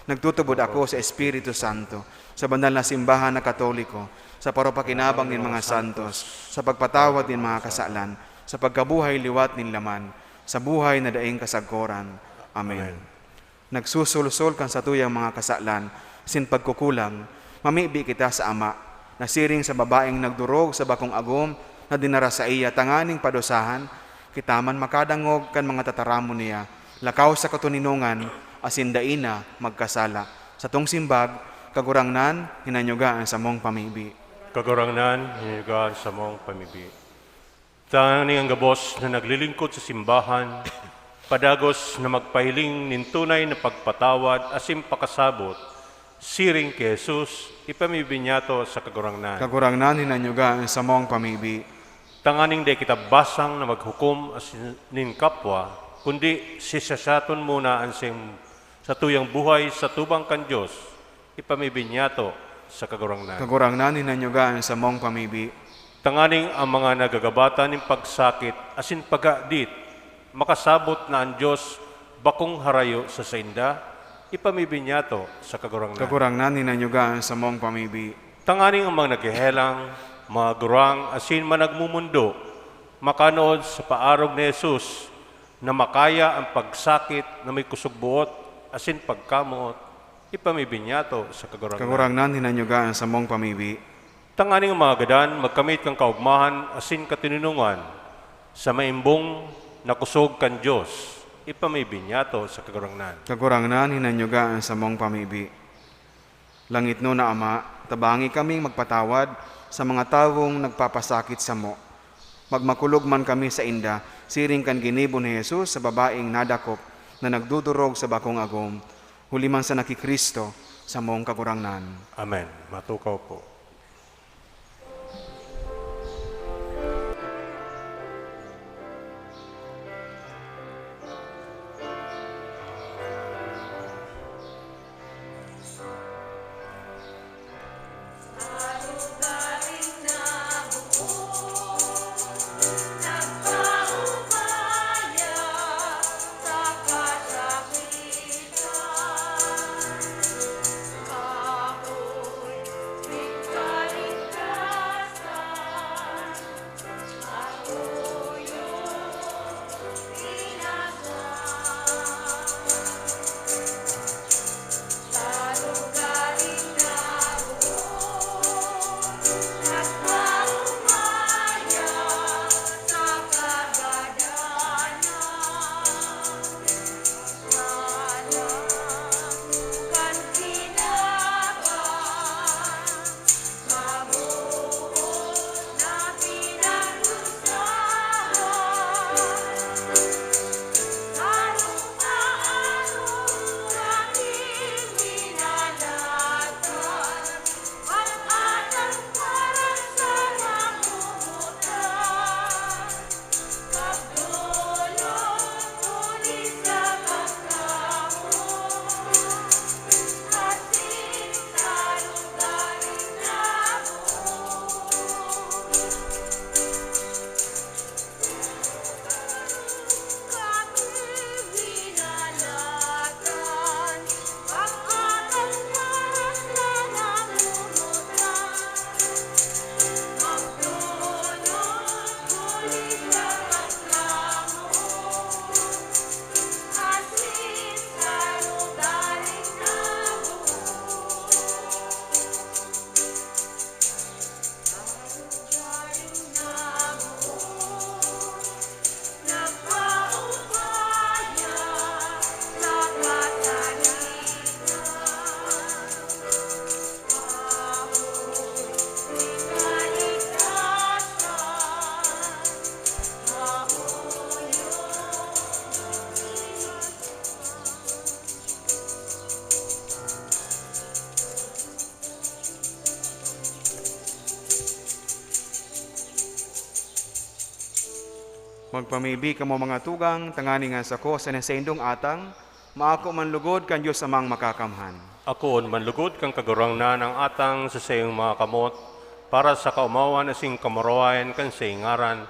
Nagtutubod ako sa Espiritu Santo, sa banal na simbahan na Katoliko, sa paropakinabang nin mga santos, sa pagpatawad nin mga kasalan, sa pagkabuhay liwat nin laman, sa buhay na daing kasagkoran. Amen. Amen. Nagsusulsol kan satuyang mga kasalan asin pagkukulang, mamibi kita sa Ama, na siring sa babaeng nagdurog sa bakong agom na dinara saiya tanganing padusahan, kita man makadangog kan mga tataramon niya, lakaw sa katoninongan, asin dai na magkasala. Satong simbag, Kagurangnan, hinanyuga an samong pamibi. Kagurangnan, hinanyuga an samong pamibi. Tanganing an gabos na naglilingkod sa simbahan, padagos na magpahiling nin tunay na pagpatawad asin pakasabot, siring ki Jesus, ipamibi niyato sa Kagurangnan. Kagurangnan, hinanyuga an samong pamibi. Tanganing dai kita basang na maghukom asin nin kapwa, kundi sisyasaton muna an sim-, satuyang buhay sa atubang kan Dios, ipamibi niyato sa Kagurangnan. Kagurangnan, hinanyuga an samong pamibi. Tanganing an mga nagagabatan nin pagsakit asin paghadit, makasabot na an Dios bakong harayo sa sainda, ipamibi niyato sa Kagurangnan. Kagurangnan, hinanyuga an samong pamibi. Tanganing an mga naghehelang, mga gurang asin managmumundo, makanood sa paarog ni Jesus, na makaya an pagsakit na may kusog-boot asin pagkamoot, ipamibi niyato sa Kagurangnan. Kagurangnan, hinanyuga an samong pamibi. Tanganing an mga gadan magkamit kan kaogmahan asin katoninongan sa maimbong na kusog kan Dios, ipamibi niyato sa Kagurangnan. Kagurangnan, hinanyuga an samong pamibi. Langitnon na Ama, tabangi kaming magpatawad sa mga tawong nagpapasakit samo. Magmakulog man kami sainda, siring kan ginibo ni Jesus sa babaeng nadakop na nagdodorog sa bakong agom. Huli man sana ki Cristo, samong Kagurangnan. Amen. Matukaw po. Magpamibi kamo, mga tugang, tanganing an sako sa saindong atang, maako man lugod kan Dios Amang Makakamhan. Akoon man lugod kan Kagurangnan ang atang sa saiyang mga kamot, para sa kaomawan asin kamurawayan kan saiyang ngaran,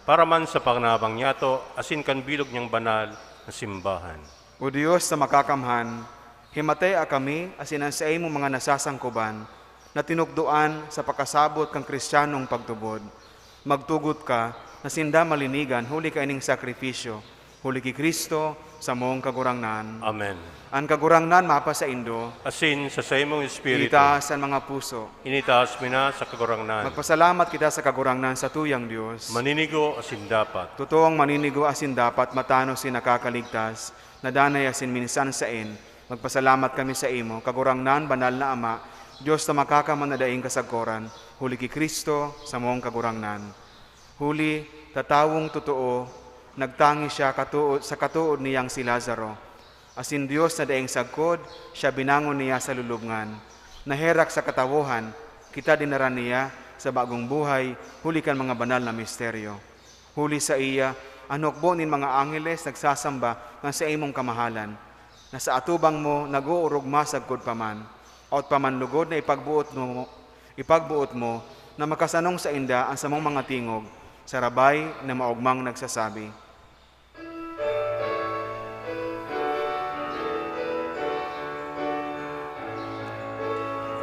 para man sa pakinabang niyato asin kan bilog niyang banal na simbahan. O Dios na Makakamhan, himatea kami asin an saimong mga nasasangkoban na tinukdoan sa pakasabot kan Cristianong pagtubod. Magtugot ka na sinda malinigan huli kaining sakrifisyo, huli ki Cristo, samong Kagurangnan. Amen. An Kagurangnan mapasaindo. Asin sa saimong espiritu. Itaas an mga puso. Initaas mi na sa Kagurangnan. Magpasalamat kita sa Kagurangnan, satuyang Dios. Maninigo asin dapat. Totoong maninigo asin dapat, matanos asin nakakaligtas, na danay asin minsan saen, magpasalamat kami saimo, Kagurangnan, Banal na Ama, Dios na Makakamhan na daing kasagkoran, huli ki Cristo, samong Kagurangnan. Huli ta tawong totoo, nagtangis siya katood, sa katood niyang si Lazaro. Asin Dios na daing sagkod, siya binangon niya sa lulubngan. Naherak sa katawohan, kita dinara niya sa bagong buhay, huli kan mga banal na misteryo. Huli saiya, an hukbo nin mga angheles nagsasamba kan saimong kamahalan, na sa atubang mo nag-oorog masagkod pa man, hot pa man lugod na ipagboot mo, ipagboot mo na makasanong sainda an samong mga tingog, sarabay na maogmang nagsasabi,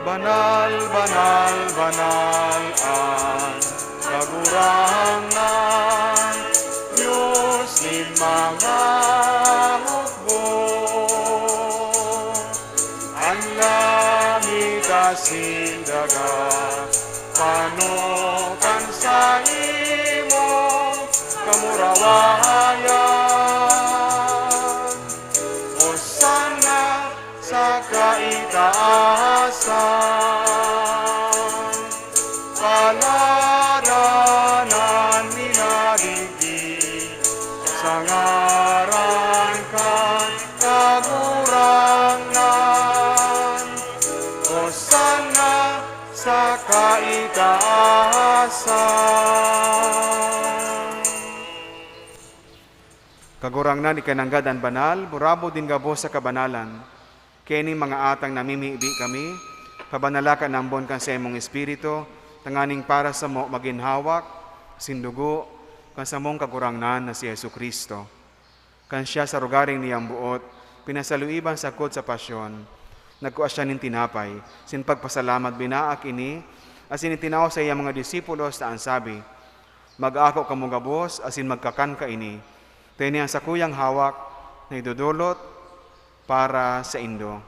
"Banal, banal, banal an Kagurangnan, Dios nin mga hukbo. An langit asin daga pano kan saimong kamurawayan. Hosanna sa kaitaasan. Paladan an minadigdi sa ngaran kan Kagurangnan." na sa kaitaasan. Kagurangnan, ikananggad an banal, burabod nin gabos sa kabanalan. Kaya ning mga atang namimibi kami, pabanala kan ambon kan saimong Espiritu, tanganing para samo magin hawak, sindugo, kan samong Kagurangnan na si Jesu-Cristo. Kan siya sa rogaring niyang boot, pinasaluiban sagkod sa pasyon, nagkua siya nin tinapay, sin pagpasalamat binaak ini, asin itinao sa iyang mga disipulos ta an sabi, "Mag-ako kamo gabos asin magkakan kaini, ta ini an sakuyang hawak na idodolot para saindo."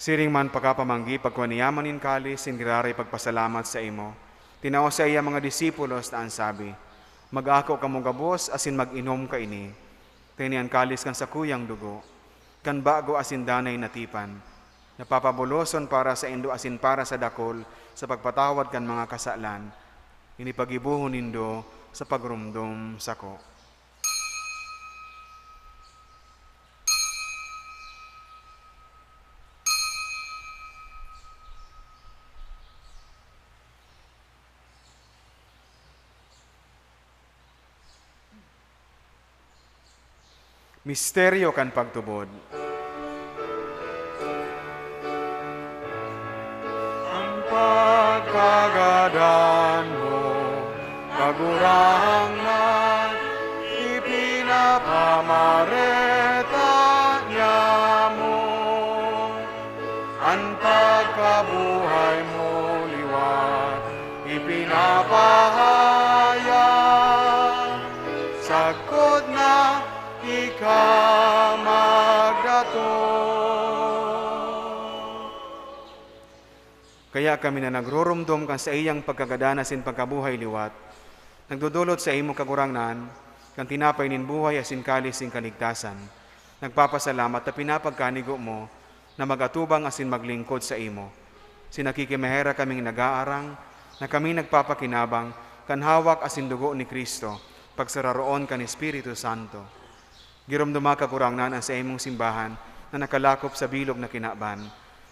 Siring man pakapamanggi, pagkua niya man nin kalis, nin giraray pagpasalamat saimo, tinao saiya mga disipulos ta an sabi, "Mag-ako kamo gabos asin mag-inom kaini, ta ini an kalis kan sakuyang dugo, kan bago asin danay na tipan, na papabuloson para saindo asin para sa dakul sa pagpatawad kan mga kasalan. Ini paggibohon nindo sa pagromdom sako." Misteryo kan pagtubod. An pagkagadan mo, Kagurangnan, ipinapamareta niamo. An pagkabuhay mo liwat ipinapahayag, sagkod na ika magdatong. Kaya kami na nagroromdom kan saiyang pagkagadan asin pagkabuhay liwat, nagdodolot saimo, Kagurangnan, kan tinapay nin buhay asin kalis nin kaligtasan, nagpapasalamat ta pinapagkanigo mo na mag-atubang asin maglingkod saimo. Sin nakikimaherak kaming nag-aarang na kami nagpapakinabang kan hawak asin dugo ni Cristo, pagsararoon kan Espiritu Santo. Giromdoma, Kagurangnan, an saimong simbahan na nakalakop sa bilog na kinaban,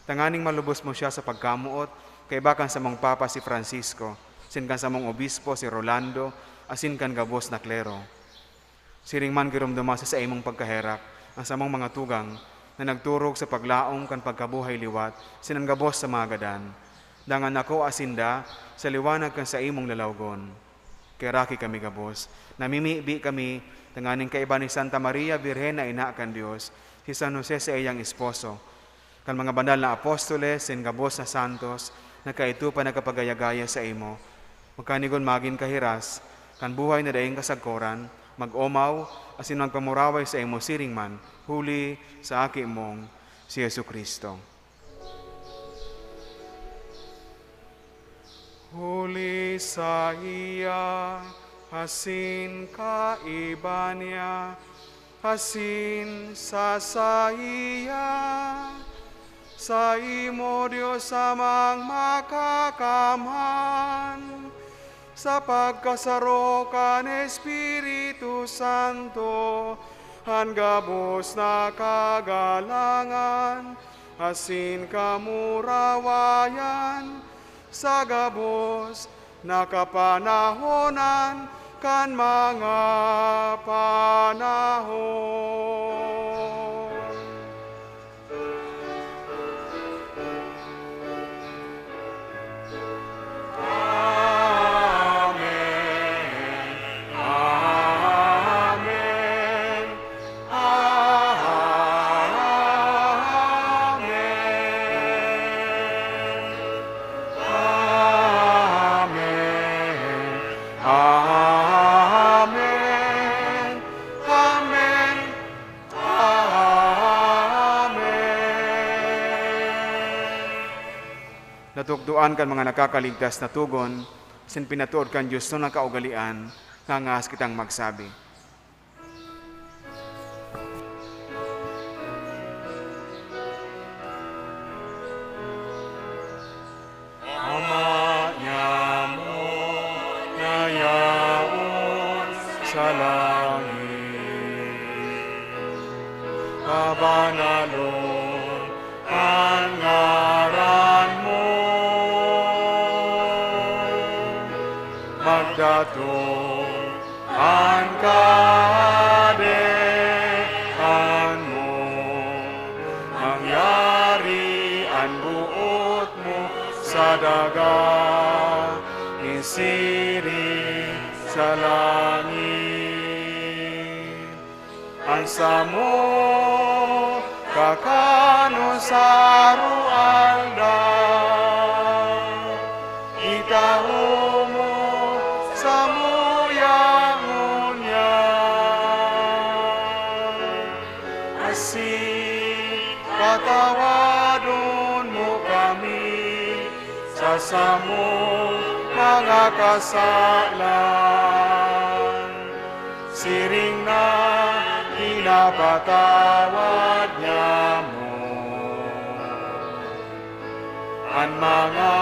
tanganing malubos mo siya sa pagkamoot, kaiba kan samong Papa si Francisco, sin kan samong Obispo si Rolando, asin kan gabos na klero. Siring man giromdoma sa saimong pagkaherak an samong mga tugang na nagturog sa paglaom kan pagkabuhay liwat sin an gabos sa mga gadan. Dangan akoa sinda sa liwanag kan saimong lalawgon. Kaheraki kami gabos. Namimibi kami tanganing kaiba ni Santa Maria Birhen na ina kan Dios, si San Jose saiyang esposo, kan mga banal na apostoles, sin gabos na santos na kaidto pa nagkapagaya-gaya saimo, magkanigon magin kahiras kan buhay na daing kasagkoran, mag-omaw asin magpamuraway saimo siring man, huli sa Aki mong si Jesu-Cristo. Huli saiya, asin kaiba niya, asin sa saiya, saimo, Dios Amang Makakamhan, sa pagkasaro kan Espiritu Santo, an gabos na kagalangan asin kamurawayan, sa gabos na kapanahonan kan mga panahon. Amen. Amen. Amen. Amen. Amen. Amen. Amen. Natukdoan kan mga nakakaligtas na togon, asin pinatood kan Dios na kaugalean, ngangaas kitang magsabi. Aton an Kahadean mo, mangyari an boot mo sa daga, nin siring sa langit. An samo kakanon sa aroaldaw, itao mo samuya ngunyan. Asin patawadon mo kami sa samong mga kasalan, siring na pinapatawad niamo an mga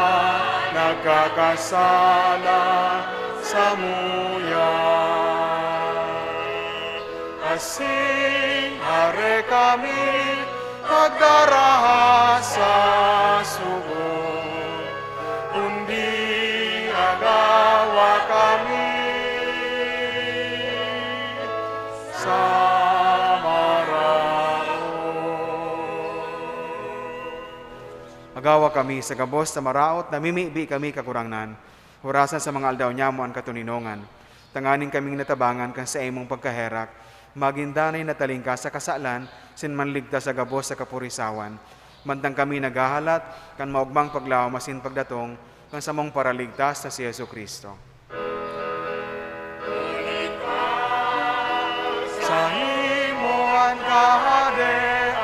nagkakasala samuya. Asin hare kami pagdaraha sa sugo, kundi agawa kami sa maraot. Agawa kami sa gabos sa maraot, namimibi kami, Kagurangnan. Hurasan sa mga aldaw nyamo an katoninongan, tanganing kaming natabangan kan saimong pagkaherak, magin danay na talingkas sa kasalan, sin manligtas sa gabos sa kapurisawan. Mantang kami naghahalat kan maogmang paglaom asin pagdatong kan samong Paraligtas na si Jesu-Cristo. Saimo an kahadean,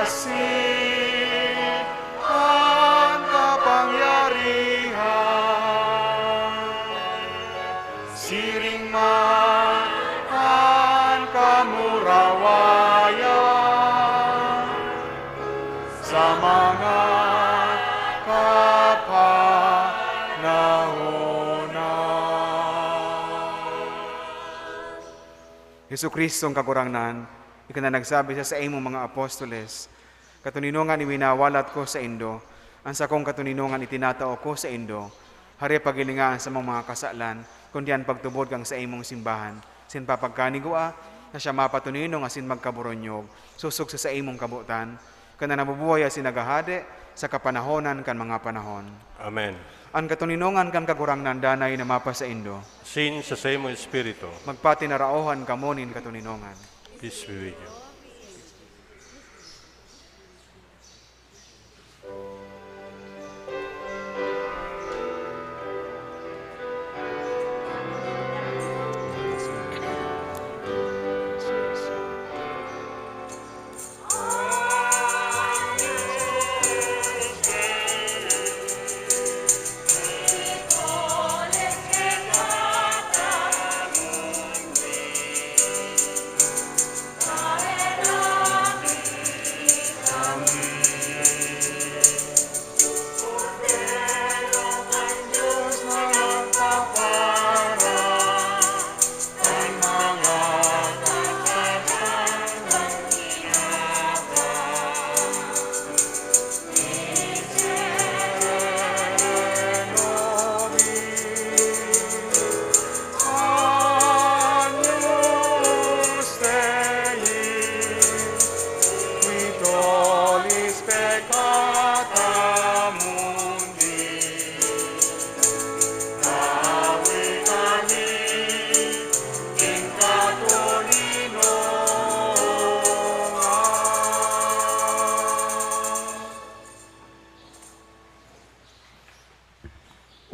asin an kapangyarihan, siring man an kamurawayan sa mga kapanahonan. Jesu-Cristong Kagurangnan, ika na nagsabi sa saimong mga apostoles, "Katoninongan iwinawalat ko saindo, an sakong katoninongan itinatao ko saindo." Hare, pagilinga an samong mga kasalan, kundi an pagtubod kan saimong simbahan, sin papagkanigua, na siya mapatoninong asin magkaboronyog, sosog sa saimong kabotan, kan na nabubuhay asin naghahade sa kapanahonan kan mga panahon. Amen. An katoninongan kan Kagurangnan danay na mapasaindo. Sin sa saimong espiritu. Magpatinaraohan kamo nin katoninongan. Peace be with you.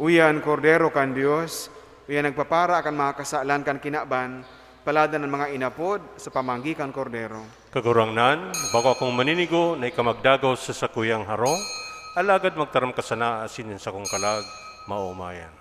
Uya an Kordero kan Dios, uya nagpapara kan mga kasalan kan kinaban, paladan an mga inapod sa pamanggi kan Kordero. Kagurangnan, bako akong maninigo na ika magdagos sa sakuyang harong, alagad magtaram ka sana asin an sakong kalag maomayan.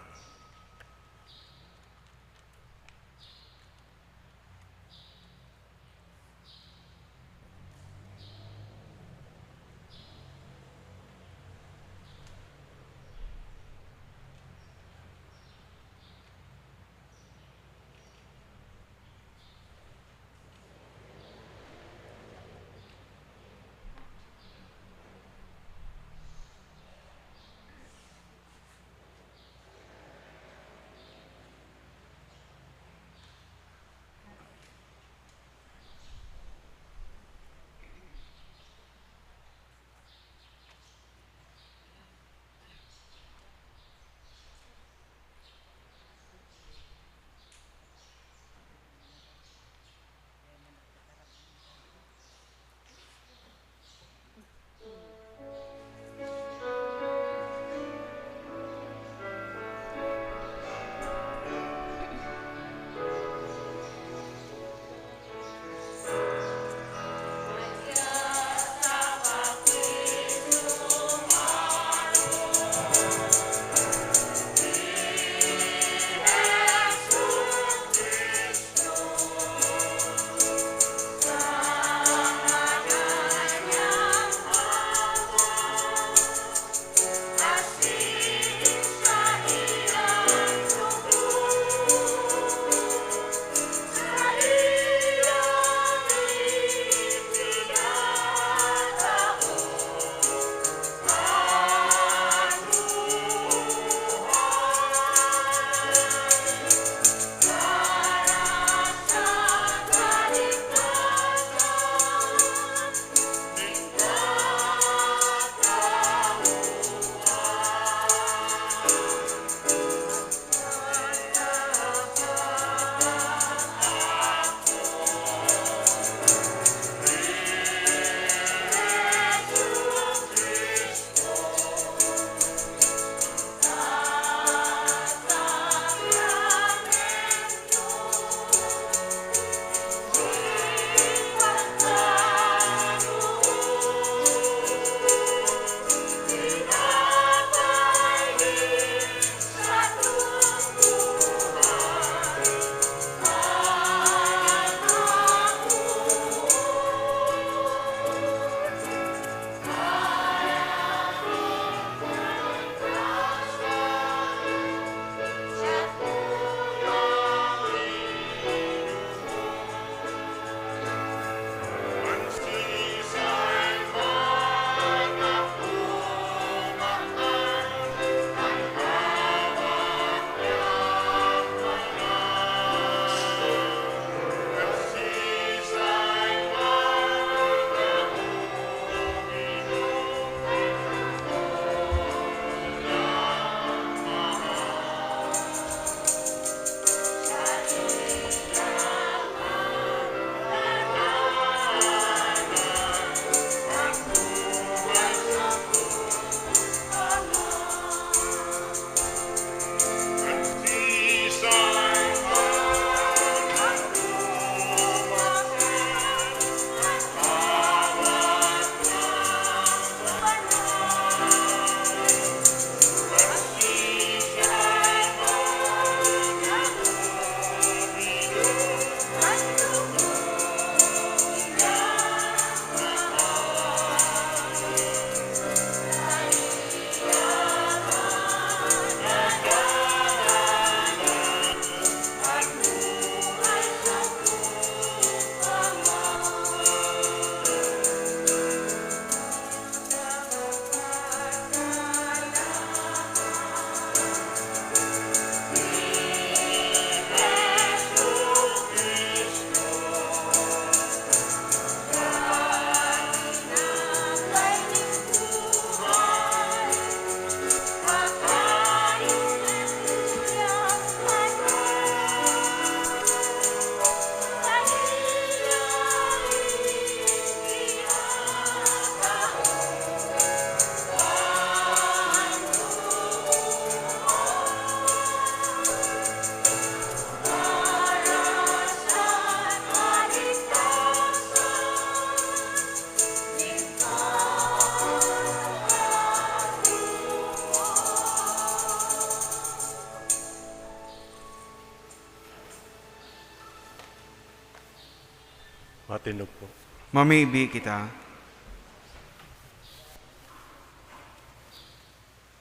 Tindog po. Mamibi kita.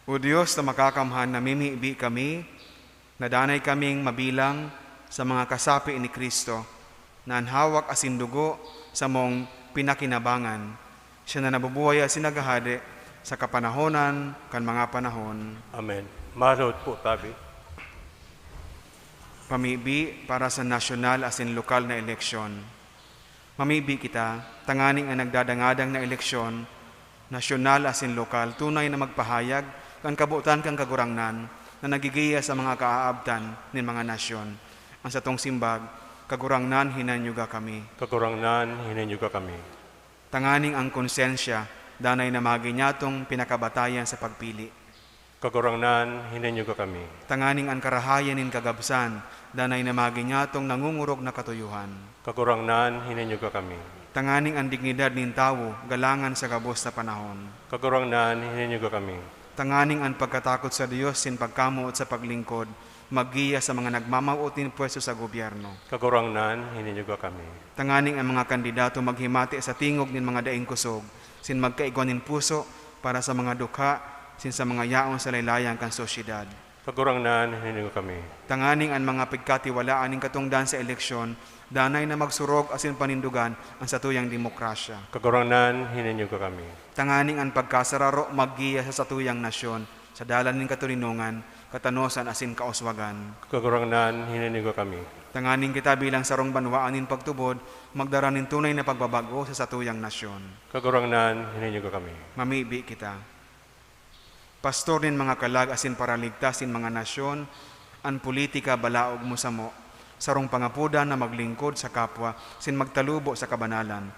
O Dios na makakamhan, namimibi kami na danay kaming mabilang sa mga kasapi ni Cristo, na an hawak asin dugo samong pinakinabangan. Siya na nabubuhay asin naghahade sa kapanahonan kan mga panahon. Amen. Maluhod po tabi. Pamibi para sa nasyonal asin lokal na eleksyon. Mamibi kita, tanganing an nagdadangadang na eleksyon, nasyonal asin lokal, tunay na magpahayag kan kabotan kan Kagurangnan na nagigiya sa mga kaaabtan nin mga nasyon. An satong simbag, Kagurangnan, hinanyuga kami. Kagurangnan, hinanyuga kami. Tanganing an konsensya, danay na magi nyatong pinakabatayan sa pagpili. Kagurangnan, hinanyuga kami. Tanganing an karahayan nin kagabsan, danay na magi nyatong nangungurog na katuyohan. Kagurangnan, hinanyuga kami. Tanganing an dignidad nin tawo galangan sa gabos na panahon. Kagurangnan, hinanyuga kami. Tanganing an pagkatakot sa Dios sin pagkamoot sa paglingkod, maggiya sa mga nagmamawot nin pwesto sa gobyerno. Kagurangnan, hinanyuga kami. Tanganing an mga kandidato maghimati sa tingog nin mga daing kusog, sin magkaigwa nin puso para sa mga dukha, sin sa mga yaon sa laylayan kan sosyedad. Kagurangnan, hinanyuga kami. Tanganing an mga pagkatiwalaan nin katongdan sa eleksyon, danay na magsurog asin panindogan an satuyang demokrasya. Kagurangnan, hinanyuga kami. Tanganing an pagkasararo maggiya sa satuyang nasyon, sa dalan nin katoninongan, katanosan asin kauswagan. Kagurangnan, hinanyuga kami. Tanganing kita bilang sarong banwaan nin pagtubod, magdara nin tunay na pagbabago sa satuyang nasyon. Kagurangnan, hinanyuga kami. Mamibi kita. Pastor nin mga kalag asin paraligtas nin mga nasyon, an politika balaog mo samo, sarong pangapodan na maglingkod sa kapwa sin magtalubo sa kabanalan.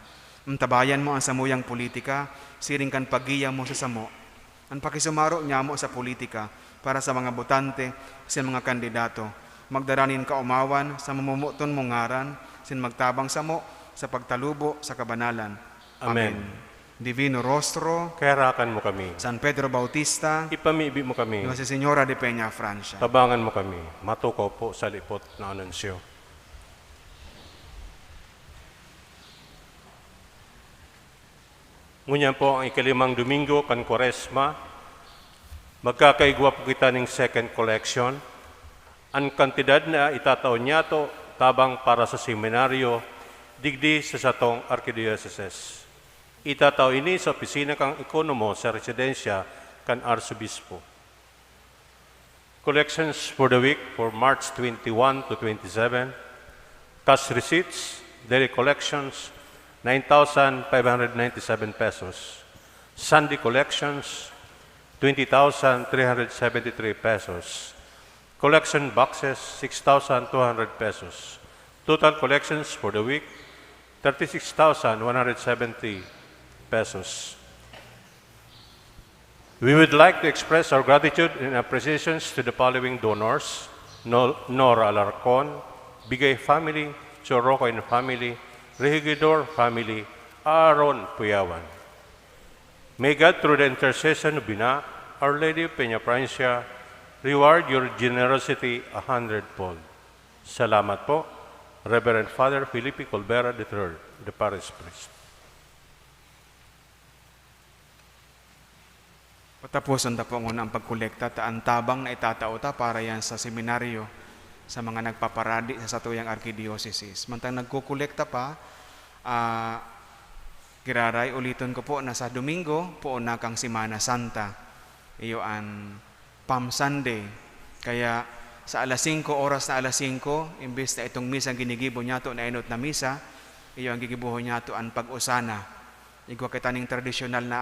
Antabayan mo an samuyang politika siring kan paggiya mo sa samo. An pakisumaro nyamo sa politika para sa mga botante asin mga kandidato magdara nin kaomawan sa mamomoton mong ngaran sin magtabang samo sa pagtalubo sa kabanalan. Amen. Amen. Divino Rostro, kayarakan mo kami. San Pedro Bautista, ipamibi mo kami. Nuestra Señora de Peña Francia, tabangan mo kami. Matukaw po sa lipot na anunsyo. Ngunyan po ang ikalimang Domingo kan Kwaresma, magkakaigwa po kita ning second collection. An kantidad na itatao niyato tabang para sa seminaryo digdi sa satong arkidioseses. Itatao ini sa opisina kan ekonomo sa residensya kan Arsobispo. Collections for the week for March twenty-one to twenty-seven. Cash receipts, daily collections, nine thousand five hundred ninety-seven pesos. Sunday collections, twenty thousand three hundred seventy-three pesos. Collection boxes, six thousand two hundred pesos. Total collections for the week, thirty-six thousand one hundred seventy pesos. We would like to express our gratitude and appreciations to the following donors: No-, Nora Alarcon, Bigay family, Chorocoin family, Regidor family, Aaron Puyawan. May God, through the intercession of Bina, Our Lady of Peña Francia, reward your generosity a hundredfold. Salamat po, Reverend Father Felipe Colbera the third, the Parish Priest. Pataposon ta po nguna ang pagkolekta, ta an tabang na itatao ta para yan sa seminaryo, sa mga nagpaparadi sa satuyang arkidiosesis. Mantang nagkokolekta pa, ah, giraray, uliton ko po na sa Domingo, poon na kang Semana Santa. Iyo an Palm Sunday. Kaya sa alas singko, oras na alas singko, imbes na itong misa ginigibo niyato na enot na misa, iyo ang gigibohon niyato an pag-osana. Igwa kita ning tradisyonal na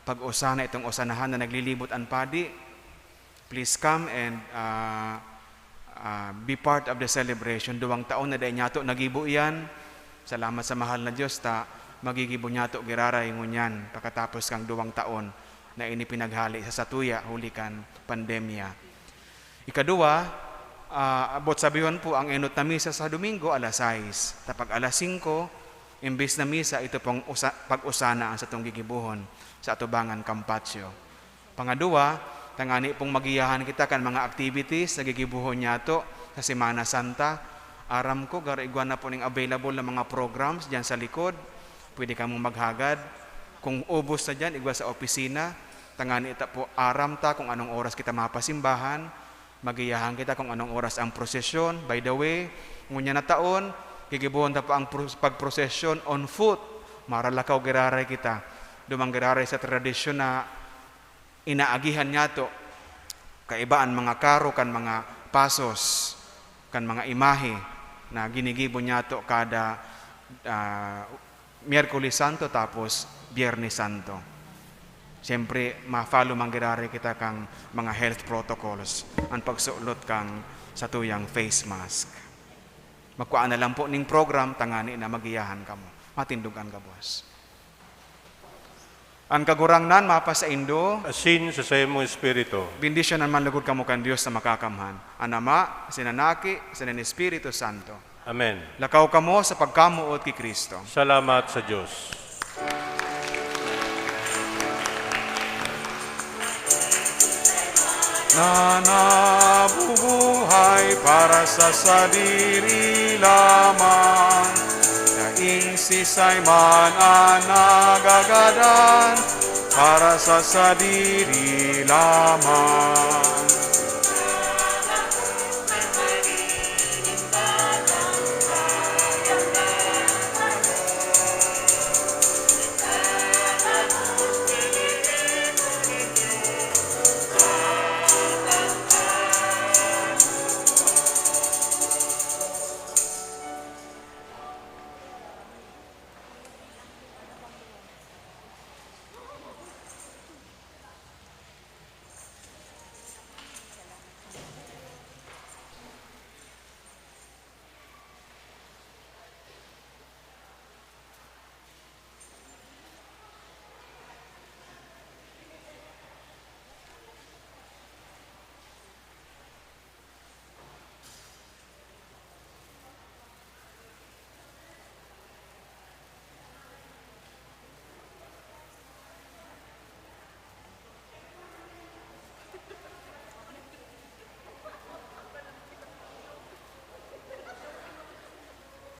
pag-osana, itong osanahan na naglilibot an padi. Please come and, ah, ah, be part of the celebration. Duwang taon na dai niyato nagibo iyan. Salamat sa mahal na Dios ta magigibo niyato giraray ngunyan pakatapos kang duwang taon na ini pinaghale sa satuya huli kan pandemya. Ikaduwa, ah, abot sabihon po, ang enot na misa sa Domingo, alas sais. Ta pag alas singko, imbes na misa, ito pong usa-, pag-osana ang satong gigibohon sa atubangan kan patio. Pangaduwa, tangani pong magiyahan kita kan mga activities na gigibohon niyato sa Semana Santa. Aram ko, garo igwa na po ning available na mga programs diyan sa likod. Pwede kamong maghagad. Kung ubos na diyan, igwa sa opisina. Tangani ta po, aram ta kung anong oras kita mapasimbahan. Magiyahan kita kung anong oras ang prosesyon. By the way, ngunyan na taon, gigibohon ta pa ang pros-, pagprosesyon on foot. Maralakaw giraray kita. Dumang giraray sa tradisyon na inaagihan niyato, kaiba an mga karo kan mga pasos, kan mga imahe na ginigibo niyato kada, ah, Miyerkules Santo tapos Biyernes Santo. Siyempre, ma-follow man giraray kita kan mga health protocols, an pagsulot kan satuyang face mask. Magkua na lang po ning program, tangani na magiyahan kamo. Matindog an gabos. An Kagurangnan mapasaindo. Asin sa saimong espiritu. Bendisyonan man lugod kamo kan Dios na Makakamhan, an Ama, asin an Aki, asin an Espiritu Santo. Amen. Lakaw kamo sa pagkamoot ki Cristo. Salamat sa Dios. Na nabubuhay para sa sadiri lamang, daing sisay man an nagagadan para sa sadiri lamang.